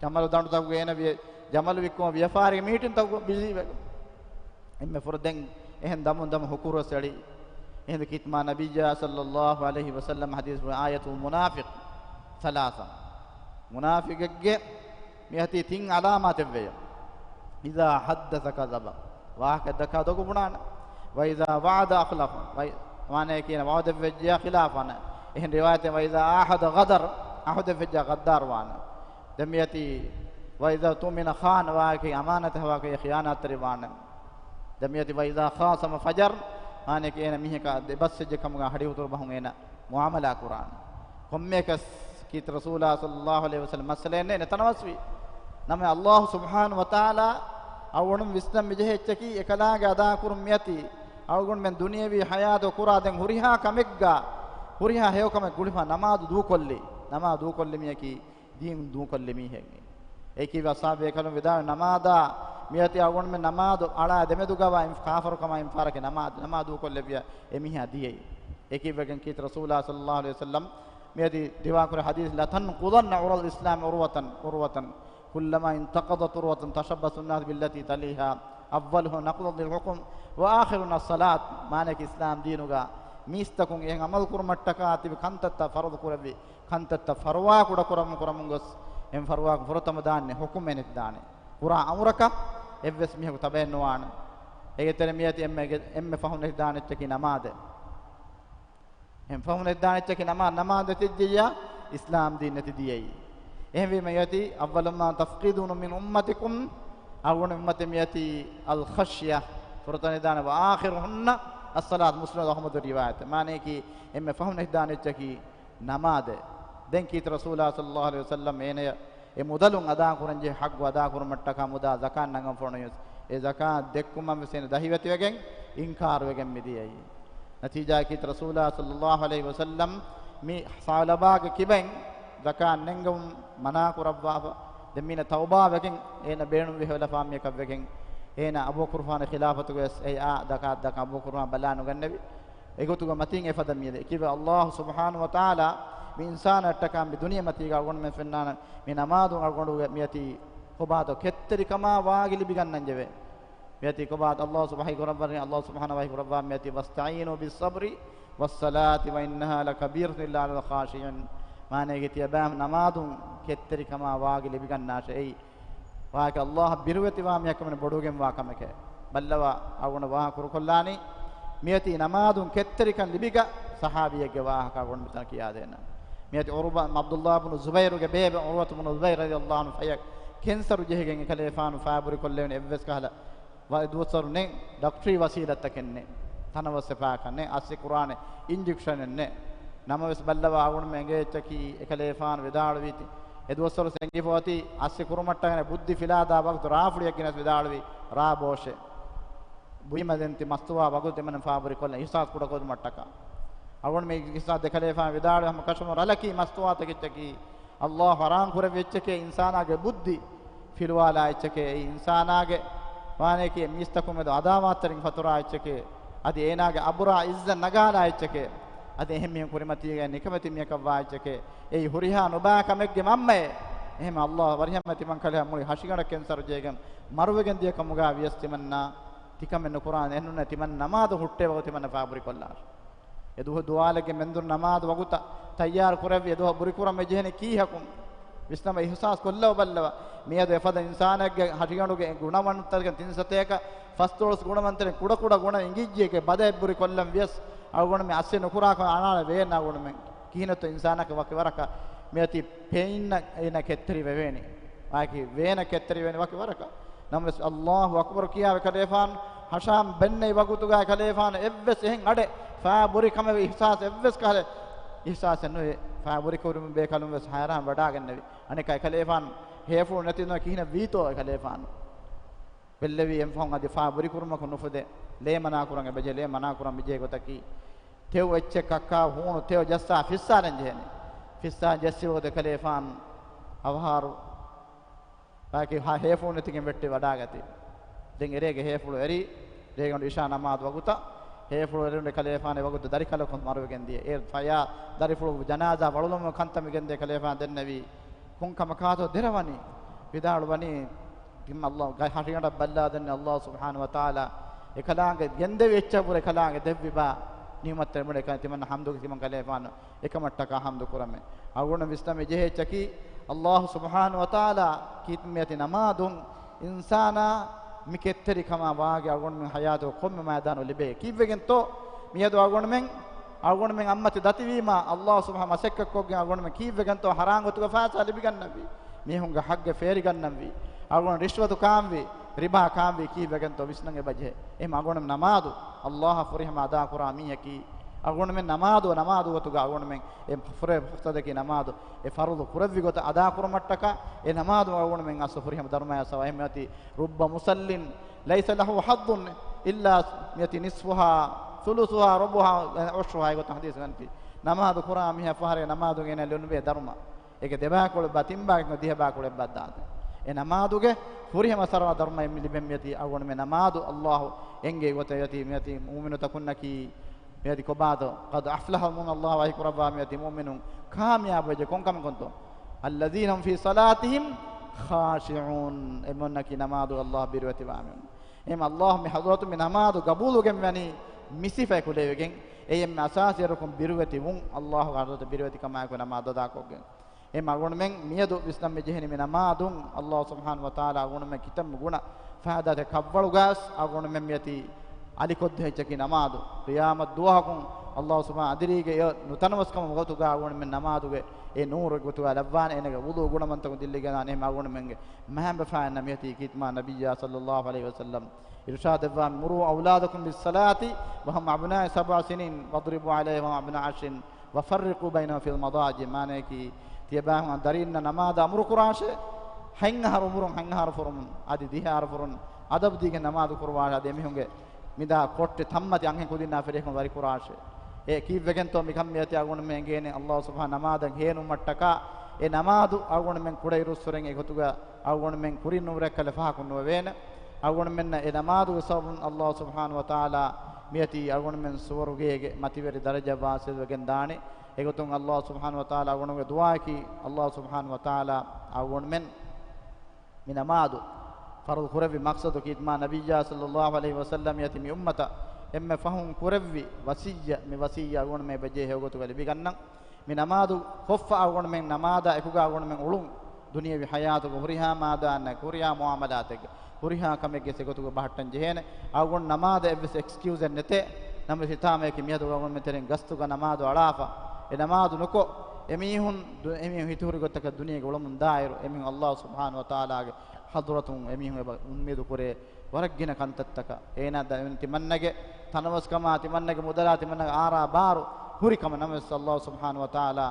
ޖަމަލު ދަނޑުތަކުގަ އޭނަ ވިޔަ-، ޖަމަލު ވިއްކުމަށް ވިޔަފާރީގެ މީޓިންތަކުގަ ބިޒީވެގެން. އެންމެ ފުރަތަމަ ދެން އެހެން ދަމުން ދަމު ހުކުރުވެސް އެޅި. އެހިނދު ކީރިތި މާ ނަބިއްޔާ ޞައްލައްލާހު ޢަލައިހި ވަސައްލަމް ޙަދީޘް ކުރި، "آية المنافق ثلاث." މުނާފިޤެއްގެ މިއޮތީ ތިން ޢަލާމާތެއްވެޔޯ. "إذا حدث كذب." ވާހަކަ ދައްކާ ދޮގު ބުނާނެ. "وإذا وعد أخلف." ވައި-، ވާނެ ކިޔަން ވަޢުދެއްވެއްޖެޔާ ޚިލާފް ވާނެ. އެހެން ރިވާޔަތެއް، "وإذا عاهد غدر." ޢަހުދެއްވެއްޖެޔާ ޣައްދާރު ވާނެ. ދެން މިއޮތީ، "وإذا اؤتمن خان." ވާހަކަ އަމާނަތެއް ހަވާކޮށް ޚިޔާނާތްތެރި ވާނެ. ދެން މިއޮތީ، "وإذا خاصم فجر." ވާނެ ކި އޭނަ މީހަކާ ދެބަސްވެއްޖެ ކަމުގަ ހަޑިހުތުރު ބަހުން އޭނަ މުޢާމަލާ ކުރާނެ. ކޮންމެއަކަސް ކީރިތި ރަސޫލާ ޞައްލައްލާހު ޢަލައިހި ވަސައްލަމް މައްސަލައެއް ނެތް، ނެތް ތަނަވަސްވީ. ނަމަ އައްލާހު ސުބްޙާނަހު ވަތަޢާލާ އަޅުގަނޑު ވިސްނަން މިޖެހޭ އެއްޗަކީ އެކަލާނގެ އަދާކުރުން މިއަތީ އަޅުގަނޑުމެން ދުނިޔަވީ ޙަޔާތު ކުރާ ދެން ހުރިހާ ކަމެއްގަ ހުރިހާ ހެޔޮކަމެއް ގުޅިފަ ނަމާދު ދޫކޮށްލި، ނަމާދު ދޫކޮށްލި މީހަކީ ދީން ދޫކޮށްލި މީހެއް. އެކީ އަޞްޙާބޭކަލުން ވިދާޅުވި ނަމާދާ މިއަތީ އަޅުގަނޑުމެން ނަމާދު އަޅާ ދެމެދުގަވާ އިން-، ކާފަރުކަމާ އިންފާރަކީ ނަމާދު، ނަމާދު ދޫކޮށްލެއްވިޔާ އެމީހާ ދިޔައީ. އެކީ ވެގެން ކީރިތި ރަސޫލާ ޞައްލައްލާހު ޢަލައިހި ވަސައްލަމް މިއަދި ރިވާކުރެ ޙަދީޘް، "لتنقضن عرى الإسلام عروة عروة، كلما انتقضت عروة تشبث الناس بالتي تليها، أولها نقض الحكم وآخرها الصلاة." މާނައަކީ އިސްލާމް ދީނުގަ މީސްތަކުން އެހެން ޢަމަލު ކުރުމަށްޓަކާ ތިބި ކަންތައްތައް ފަރުޟު ކުރެއްވި ކަންތައްތައް ފަރުވާ ކުޑަކުރަމުން ކުރަމުން ގޮސް، އެން ފަރުވާކު ފުރަތަމަ ދާން ޙުކުމެއް ނެތިދާނެ. ކުރާ އަމުރަކަށް އެއްވެސް މީހަކު ތަބައެއް ނުވާނެ. އޭގެ ތެރެ މިއަތި އެންމެ، އެންމެ ފަހުން ނެތިދާނެ އެއްޗަކީ ނަމާދެއް. އެން ފަހުން ނެތިދާނެ އެއްޗަކީ ނަމާ-، ނަމާދު ނެތިއްޖެއްޔާ އިސްލާމް ދީން ނެތި ދިޔައީ. އެހެންވީމަ މިއޮތީ، "أول ما تفقدون من أمتكم." އަޅުގަނޑު އުއްމަތެއް މިއޮތީ الخشية. ފުރަތަމަ ދާނެ، "وآخرهن الصلاة." މުސްލިމު އަޙްމަދު ރިވާޔަތެއް. މާނައަކީ އެންމެ ފަހުން ނެތިދާނެ އެއްޗަކީ ނަމާދެއް. ދެން ކީރިތި ރަސޫލާ ޞައްލައްލާހު ޢަލައިހި ވަސައްލަމް އޭނަޔަށް އެ މުދަލުން އަދާކުރަންޖެހޭ ޙައްޤު އަދާކުރުމަށްޓަކާ މުދާ ޒަކާތް ނަގަން ފޮނުވިޔަސް، އެ ޒަކާތް ދެއްކުމަށް ވެސް އޭނަ ދަހިވެތިވެގެން އިންކާރުވެގެން މިދިޔައީ. ނަތީޖާއަކީ ރަސޫލާ ޞައްލައްލާހު ޢަލައިހި ވަސައްލަމް މި ސަޢުލަބާގެ ކިބައިން ޒަކާތް ނެންގެވުން މަނާ ކުރައްވާފަ، ދެން މީނަ ތައުބާވެގެން އޭނަ ބޭނުންވެ ހެޔޮލަފާ މިޔަކަށްވެގެން އޭނަ އަބޫބަކުރުފާނު ޚިލާފަތުގަވެސް އެ އާ ޒަކާތް ދަކާ އަބޫބަކުރުފާނު ބަލާ ނުގަންނެވި. އެގޮތުގަ މަތީން އެފަދަ މިއަދެ. އެކީވެ އައްލާހު ސުބްޙާނަހު ވަތަޢާލާ މި އިންސާނާއަށްޓަކާ މި ދުނިޔެމަތީގަ އަޅުގަނޑުމެން ފެންނާނެ މި ނަމާދު އަޅުގަނޑުގެ މިއަތީ ކޮބާތޯ ކެތްތެރިކަމާ ވާގި ލިބިގަންނަންޖެވޭ. މިއަތީ ކޮބާތޯ އައްލާހު ސުބްޙާނަހު ކުރައްވަނީ، އައްލާހު ސުބްޙާނަހު ވަޙީ ކުރައްވާ މިއަތީ، "واستعينوا بالصبر والصلاة وإنها لكبيرة إلا على الخاشعين." މާނައަކީ ތިޔަބައިމީހުން ނަމާދުން ކެތްތެރިކަމާ ވާގި ލިބިގަންނާށޭ. އެއީ ވާހަކަ އައްލާހަށް ބިރުވެތިވާ މީހަކަށް ވަނީ ބޮޑުވެގެންވާ ކަމެކޭ. ބައްލަވާ އަޅުގަނޑު ވާހަކަ ކުރުކޮށްލާނީ، މިއޮތީ ނަމާދުން ކެތްތެރިކަން ލިބިގަ ޞަޙާބީއެއްގެ ވާހަކަ އަޅުގަނޑު މިތަނަށް ކިޔާދޭނަން. މިއަދި ޢުރުވަ، ޢަބްދުﷲ ބުނު ޒުބައިރުގެ ބޭބެ ޢުރުވަތު ބުނު ޒުބައިރު ރަޟިޔަﷲ ޢަންހު ފަޔަށް ކެންސަރު ޖެހިގެން އެކަލޭފާނު ފާބުރިކޮށްލެވުނު އެއްވެސް ކަހަލަ ވަ-، ދުވަސްވަރު ނެތް، ޑޮކްޓަރީ ވަސީލަތްތަކެއް ނެތް، ތަނަވަސް އެފާކަށް ނެތް، އައްސި ކުރާނެ އިންޖެކްޝަނެއް ނެތް. ނަމަވެސް ބައްލަވާ އަޅުގަނޑުމެން އެނގޭ އެއްޗަކީ އެކަލޭފާނު ވިދާޅުވީތީ، އެ ދުވަސްވަރު އެނގިފަ އޮތީ އައްސި ކުރުމަށްޓަކާ ބުއްދި ފިލާދާ ވަގުތު ރާފުޅިއެއް ގެނެސް ވިދާޅުވީ ރާ ބޯށޭ. ބުއިމަ ދެން ތި މަސްތުވާ ވަގުތު ތިމަން ފާބުރި ކޮށްލަން އިޙްސާސް ކުޑަކޮށްދުމަށްޓަކާ. އަޅުގަނޑު މި އިޙްސާސް ދެކަލޭފާނު ވިދާޅުވި ހަމަ ކަށަވަރުން ރަލަކީ މަސްތުވާތަކެއްޗަކީ، އައްލާހު ޙަރާމް ކުރެއްވި އެއްޗެކޭ، އިންސާނާގެ ބުއްދި ފިލުވާލާ އެއްޗެކޭ، އެއީ އިންސާނާގެ ވާނެކީ މީސްތަކުން މެދު އަދާވާތްތެރިން ފަތުރާ އެއްޗެކޭ، އަދި އޭނާގެ އަބުރާ އިއްޒަތް ނަގާލާ އެއްޗެކޭ، އަދި އެހެން މީހުން ކުރިމަތީގައި ނިކަމެތި މީހަކަށްވާ އެއްޗެކޭ، އެއީ ހުރިހާ ނުބާ ކަމެއްގެ މަންމައޭ. އެހެން އައްލާހު ވަރިހަމަ ތިމަން ކަލެހަ މުޅި ހަށިގަނޑަށް ކެންސަރު ޖެހިގެން މަރުވެގެން ދިޔަ ކަމުގަ ވިޔަސް ތިމަންނާ ތިކަމެއް ނުކުރާނެ އެހެންނޫން ތިމަން ނަމާދު ހުއްޓޭ ވަގުތު ތިމަންނަ ފާބުރިކޮށްލާށޭ. އެ ދުވަހު ދުވާލެއްގެ މެންދުރު ނަމާދު ވަގުތަށް ތައްޔާރު ކުރެއްވި އެ ދުވަހު ބުރިކުރަން މި ޖެހެނީ ކީހަކުން؟ ވިސްނަމަ އިޙްސާސް ކޮށްލަވަ ބައްލަވަ. މިއަދު އެފަދަ އިންސާނެއްގެ ހަށިގަނޑުގެ ގުނަވަންތަކަށް ތިން ސަތޭކަ ފަސްދޮޅަސް ގުނަވަންތެރިން ކުޑަކުޑަ ގުނަ އިނގިއްޖެއްގެ ބަދައެއް ބުރި ކޮށްލަން ވިޔަސް އަޅުގަނޑު މި އައްސެއް ނުކުރާކަމަށް އަނާނެ ވޭން އަޅުގަނޑުމެން. ކިހިނެއްތޯ އިންސާނަކަށް ވަކި ވަރަކަށް މިއޮތީ ޕެއިން އޭނަ ކެތްތެރި ވެވޭނެ. ވާކި ވޭނަ ކެތްތެރި ވެވޭނެ ވަކި ވަރަކަށް. ނަމަވެސް އައްލާހު އަކުބަރު ކިޔާ ކަލޭފާނު ހަށާން ބެންނެވި ވަގުތުގަ ކަލޭފާނު އެއްވެސް އެހެން އަޑެއް ފާ ބުރި ކަމެއް އިޙްސާސް އެއްވެސް ކަހަލަ އިޙްސާސެއް ނުވޭ. ފާ ބުރި ކުރުމުން ބޭކަލުން ވެސް ހައިރާން ވަޑާގެންނެވި. އަނެއްކާ ކަލޭފާނު ހޭފުޅު ނެތިނު ކިހިނެއް ވީތޯ އެ ކަލޭފާނު. ބެއްލެވީ އެންފަހުން އަދި ފާ ބުރި ކުރުމަކުން ނުފުދޭ. ލޭ މަނާ ކުރަން އެބަޖެހޭ، ލޭ މަނާ ކުރަން މިޖެހޭ ގޮތަކީ، ތެޔޮ އެއްޗެއް ކައްކާ ހޫނު ތެޔޮ ޖައްސާ ފިއްސާލަން ޖެހޭނެ. ފިއްސާ ޖެއްސި ގޮތެއް ކަލޭފާން އަވަހާރު ބާކީ ހޭފުޅު ނެތިގެން ވެއްޓި ވަޑާގަތީ. ދެން އެރޭގެ ހޭފުޅު އެރީ، ރޭގަނޑު އިޝާ ނަމާދު ވަގުތަށް ހޭފުޅު އެރުން ކަލޭފާނެ ވަގުތު ދަރިކަލަކުން މަރުވެގެން ދިޔަ. އޭރު ފަޔާ ދަރިފުޅު ޖަނާޒާ ވަޅުލުމުގެ ކަންތައް މިގެންދޭ ކަލޭފާން ދެންނެވީ. ކޮން ކަމަކާތޯ ދެރަވަނީ؟ ވިދާޅުވަނީ، ތިމަ އައްލާ ހަށިގަނޑަށް ބައްލާ ދެންނެވި އައްލާ ސުބްޙާނަހު ވަތަޢާލާ އެކަލާނގެ ގެންދެވި އެއްޗަށްވުރެ އެކަލާނގެ ދެއްވިބާ ނިޢުމަތްތެރި މުޅެ ތިމަންނަ ޙަމްދުގެ ތިމަން ކަލޭފާނު އެކަމަށްޓަކާ ޙަމްދު ކުރަމެ. އަޅުގަނޑު ވިސްނަމެ ޖެހޭ އެއްޗަކީ، އައްލާހު ސުބްޙާނަހު ވަތަޢާލާ ކީ މިއަތި ނަމާދުން އިންސާނާ މި ކެތްތެރިކަމާ ވާގެ އަޅުގަނޑުމެން ހަޔާތު ކޮންމެ މައިދާނު ލިބޭ. ކީއްވެގެންތޯ؟ މިއަދު އަޅުގަނޑުމެން، އަޅުގަނޑުމެން އައްމަތި ދަތިވީމާ، އައްލާހު ސުބްޙާނަހު މަސައްކަތްކޮށްގެން އަޅުގަނޑުމެން ކީއްވެގެންތޯ ޙަރާން ގޮތުގަ ފައިސާ ލިބިގަންނަންވީ؟ މީހުންގެ ޙައްގެއް ފޭރިގަންނަންވީ. އަޅުގަނޑު ރިޝްވަތު ކާންވީ، ރިބާ ކާންވީ ކީއްވެގެންތޯ ވިސްނަން އެބަޖެހޭ. އެހެން އަޅުގަނޑުމެން ނަމާދު، އައްލާހަށް ފުރިހަމަ އަދާކުރާ މީހަކީ، އަޅުގަނޑުމެން ނަމާދު، ނަމާދު ގޮތުގަ އަޅުގަނޑުމެން އެ ފުރޭ ފުރުޞަތަކީ ނަމާދު، އެ ފަރުޟު ކުރެއްވި ގޮތަށް އަދާކުރުމަށްޓަކާ އެ ނަމާދު އަޅުގަނޑުމެން އަސްލު ފުރިހަމަ ދަރުމަޔާ ސަވާ. އެހެން މިއޮތީ، ރުއްބަ މުޞައްލިން ލައިސަ ލަހު ޙައްޟުން އިއްލާ މިއޮތީ ނިޞްފުހާ، ޘުލުޘުހާ، ރުބުޢުހާ، ޢަޝްރުހާ އެގޮތަށް ޙަދީޘް ގަންތީ. ނަމާދު ކުރާ މީހާ ފަހަރެއް ނަމާދުގެ އޭނަ ލޮނުވޭ ދަރުމަ. އޭގެ ދެބައިކުޅަ ތިންބައި ދިހަ ބައިކުޅަ ބައްދާދެ. އެ ނަމާދުގެ ފުރިހަމަ ސަރުވާ ދަރުމައެއް މި ލިބެން މިއޮތީ އަޅުގަނޑުމެން ނަމާދު އައްލާހު އެންގޭ ގޮތަށް އޮތީ މިއޮތީ މުއުމިނުތަކުންނަކީ މިއޮތީ ކޮބާތޯ؟ ޤަދް އަފްލަޙަ އަލްމުއުމިނޫން، އައްލާހު ވަޙީކުރައްވާ މިއޮތީ މުއުމިނުން ކާމިޔާބުވެއްޖެ. ކޮންކަމެއް ކޮންތޯ؟ އައްލަޒީނަ ހުމް ފީ ޞަލާތިހިމް ޚާޝިޢޫން. އެމީހުންނަކީ ނަމާދު އައްލާހު ބިރުވެތިވާ މީހުން. އެހެން އައްލާހު މި ޙަޟްރަތު މި ނަމާދު ގަބޫލުގެން ވަނީ މި ސިފައެއް ކުލެވިގެން. އެ އެންމެ އަސާސީ ރުކުން ބިރުވެތި ވުން، އައްލާހުގެ ޙަޟްރަތު ބިރުވެތިކަމާއެކު ނަމާދު އަދާކޮށްގެން. އެ އަޅުގަނޑުމެން މިއަދު ވިސްނަން މި ޖެހެނީ މި ނަމާދުން އައްލާހު ސުބްޙާނަހު ވަތަޢާލާ އަޅުގަނޑުމެން ކިތަންމެ ގުނަ ފައިދާތައް ކަށްވަޅުގަސް އަޅުގަނޑުމެން މިއޮތީ އަލިކޮށްދޭ އެއްޗަކީ ނަމާދު. ޤިޔާމަތް ދުވަހަކުން އައްލާހު ސުބްޙާނަހު އަދިރީގެ އެ ނުތަނަވަސްކަމުގެ ގޮތުގަ އަޅުގަނޑުމެން ނަމާދުގެ އެ ނޫރު ގޮތުގަ ލައްވާނެ. އޭނަގެ ވުޟޫ ގުނަވަންތަކުން ދިއްލިގެން އަނެއް އަޅުގަނޑުމެންގެ މަހަނބަފާ އަންނަ މިއޮތީ ކީރިތި މާ ނަބިއްޔާ ޞައްލައްލާހު ޢަލައިހި ވަސައްލަމް އިރުޝާދެއްވާ، "مروا أولادكم بالصلاة وهم أبناء سبع سنين واضربوا عليهم وهم أبناء عشر وفرقوا بينهم في المضاجع." މާނަޔަކީ، ތިޔަބައިމީހުން ދަރީންނަށް ނަމާދަށް އަމުރު ކުރާށޭ، ހަތް އަހަރު އުމުރުން، ހަތް އަހަރު ފުރުމުން، އަދި ދިހަ އަހަރު ފުރުން އަދަބު ދީގެން ނަމާދު ކުރުވާށޭ. އަދި އެމީހުންގެ މިދާ ކޮއްޓި ތަންމަތި އަންހެން ކުދިންނާ ފިރިހެން ވަރިކުރާށޭ. އެ ކީއްވެގެންތޯ މިކަން މިއޮތީ އަޅުގަނޑުމެން އެނގޭނެ އައްލާހު ސުބްޙާނަހު ނަމާދަށް ހޭނުމަށްޓަކާ، އެ ނަމާދު އަޅުގަނޑުމެން ކުޑައިރުއްސުރެން އެގޮތުގަ އަޅުގަނޑުމެން ކުރިން ނުވުރެއްކަލެ ފަހަކުން ނުވެވޭނެ. އަޅުގަނޑުމެންނަށް އެ ނަމާދުގެ ސަބަބުން އައްލާހު ސުބްޙާނަހު ވަތަޢާލާ މިއޮތީ އަޅުގަނޑުމެން ސުވަރުގޭގެ މަތިވެރި ދަރަޖަ ވާސިލްވެގެން ދާނެ. އެގޮތުން އައްލާހު ސުބްޙާނަހު ވަތަޢާލާ އަޅުގަނޑުގެ ދުޢާއަކީ، އައްލާހު ސުބްޙާނަހު ވަތަޢާލާ އަޅުގަނޑުމެން މި ނަމާދު ފަރުޟު ކުރެއްވި މަޤްޞަދު ކީރިތި މާ ނަބިއްޔާ ޞައްލައްލާހު ޢަލައިހި ވަސައްލަމް އަތި މި އުއްމަތަށް އެންމެ ފަހުން ކުރެއްވި ވަޞިއްޔަތް، މި ވަޞިއްޔަތް އަޅުގަނޑުމެން އެބަޖެހޭ ގޮތުގަ ލިބިގަންނަން. މި ނަމާދު ކޮށްފަ އަޅުގަނޑުމެން ނަމާދާ އެކުގަ އަޅުގަނޑުމެން އުޅުން ދުނިޔެވީ ޙަޔާތުގެ ހުރިހާ މާދާއަށް، ހުރިހާ މުޢާމަލާތެއްގަ، ހުރިހާ ކަމެއްގެ އެގޮތުގަ ބަހައްޓަން ޖެހޭނެ. އަޅުގަނޑު ނަމާދަށް އެއްވެސް އެކްސްކިއުޒެއް ނެތޭ. ނަމަވެސް ހިތާމަޔަކީ މިއަދު އަޅުގަނޑުމެން ތެރެއިން ގަސްތުގަ ނަމާދު އަޅާފަ، އެ ނަމާދު ނުކޮށް، އެމީހުން ދު-، އެމީހުން ހިތުހުރި ގޮތަކަށް ދުނިޔޭގަ އުޅަމުން ދާއިރު، އެމީހުން އައްލާހު ސުބްޙާނަހު ވަތަޢާލާގެ ޙަޟްރަތުން އެމީހުން އެބަ އުއްމީދު ކުރޭ ވަރަށް ގިނަ ކަންތައްތަކަށް. އޭނާ ދަ-، ތިމަންނަގެ ތަނަވަސްކަމާ، ތިމަންނަގެ މުދަލާ، ތިމަންނަގެ އާރާ ބާރު ހުރި ކަމަށް. ނަމަވެސް އައްލާހު ސުބްޙާނަހު ވަތަޢާލާ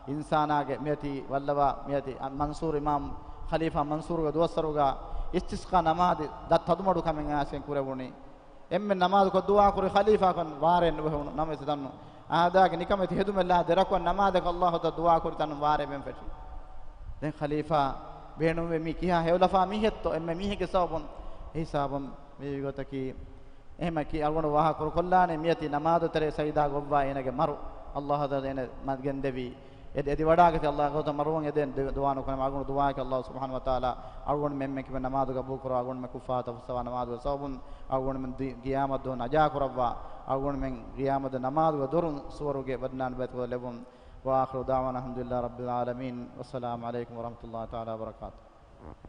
އިންސާނާގެ މިއޮތީ ވައްލަވާ، މިއޮތީ މަންސޫރު އިމާމް ޚަލީފާ މަންސޫރުގެ ދުވަސްވަރުގަ އިސްތިސްޤާ ނަމާދު ދަތް ތަދުމަޑު ކަމެއް އައިސްގެން ކުރެވުނީ. އެންމެ ނަމާދުކޮށް ދުޢާ ކުރި ޚަލީފާކަން ވާރޭ ނުވެހުނު. ނަމަވެސް ދަންނު އާދާގެ ނިކަމެތި ހެދުމެއްލާ ދެރަކުން ނަމާދަކަށް އައްލާހު ދުޢާ ކުރި ތަން ވާރޭ ބެން ފެށި. ދެން ޚަލީފާ ބޭނުންވެ މީ ކިހާ ހެޔޮލަފާ މީހެއްތޯ؟ އެންމެ މީހެއްގެ ސަބަބުން. އެ ހިސާބުން މި ގޮތަކީ އެހެމަކީ އަޅުގަނޑު ވާހަކަ ކުރުކޮށްލާނެ މިއަތި ނަމާދު ތެރޭ ސަޖިދާ ގޮއްވާ އޭނަގެ މަރު އައްލާހު ތަޢާލާ އޭނަ މަ-، ގެންދެވީ. އެ-، އެދިވަޑާގަތި އައްލާހު ތަޢާލާ މަރުވަން އެދޭން ދު-، ދުޢާ ނުކުރަމު އަޅުގަނޑު ދުޢާއަކީ އައްލާހު ސުބްޙާނަހު ވަތަޢާލާ އަޅުގަނޑު މެންމެން ކިބަ ނަމާދު ގަބޫލު ކުރައްވާ އަޅުގަނޑުމެ ކުށްފާތަ ފުއްސަވާ ނަމާދުގެ ސަބަބުން އަޅުގަނޑުމެން ދި-، ގިޔާމަތް ދުވަހު ނަޖާ ކުރައްވާ އަޅުގަނޑުމެން ގިޔާމަތް ނަމާދުގެ ދޮރުން ސުވަރުގެ ބަދަނާން ބައިތު ލެވުން. وآخر دعوانا الحمد لله رب العالمين. والسلام عليكم ورحمة الله تعالى وبركاته.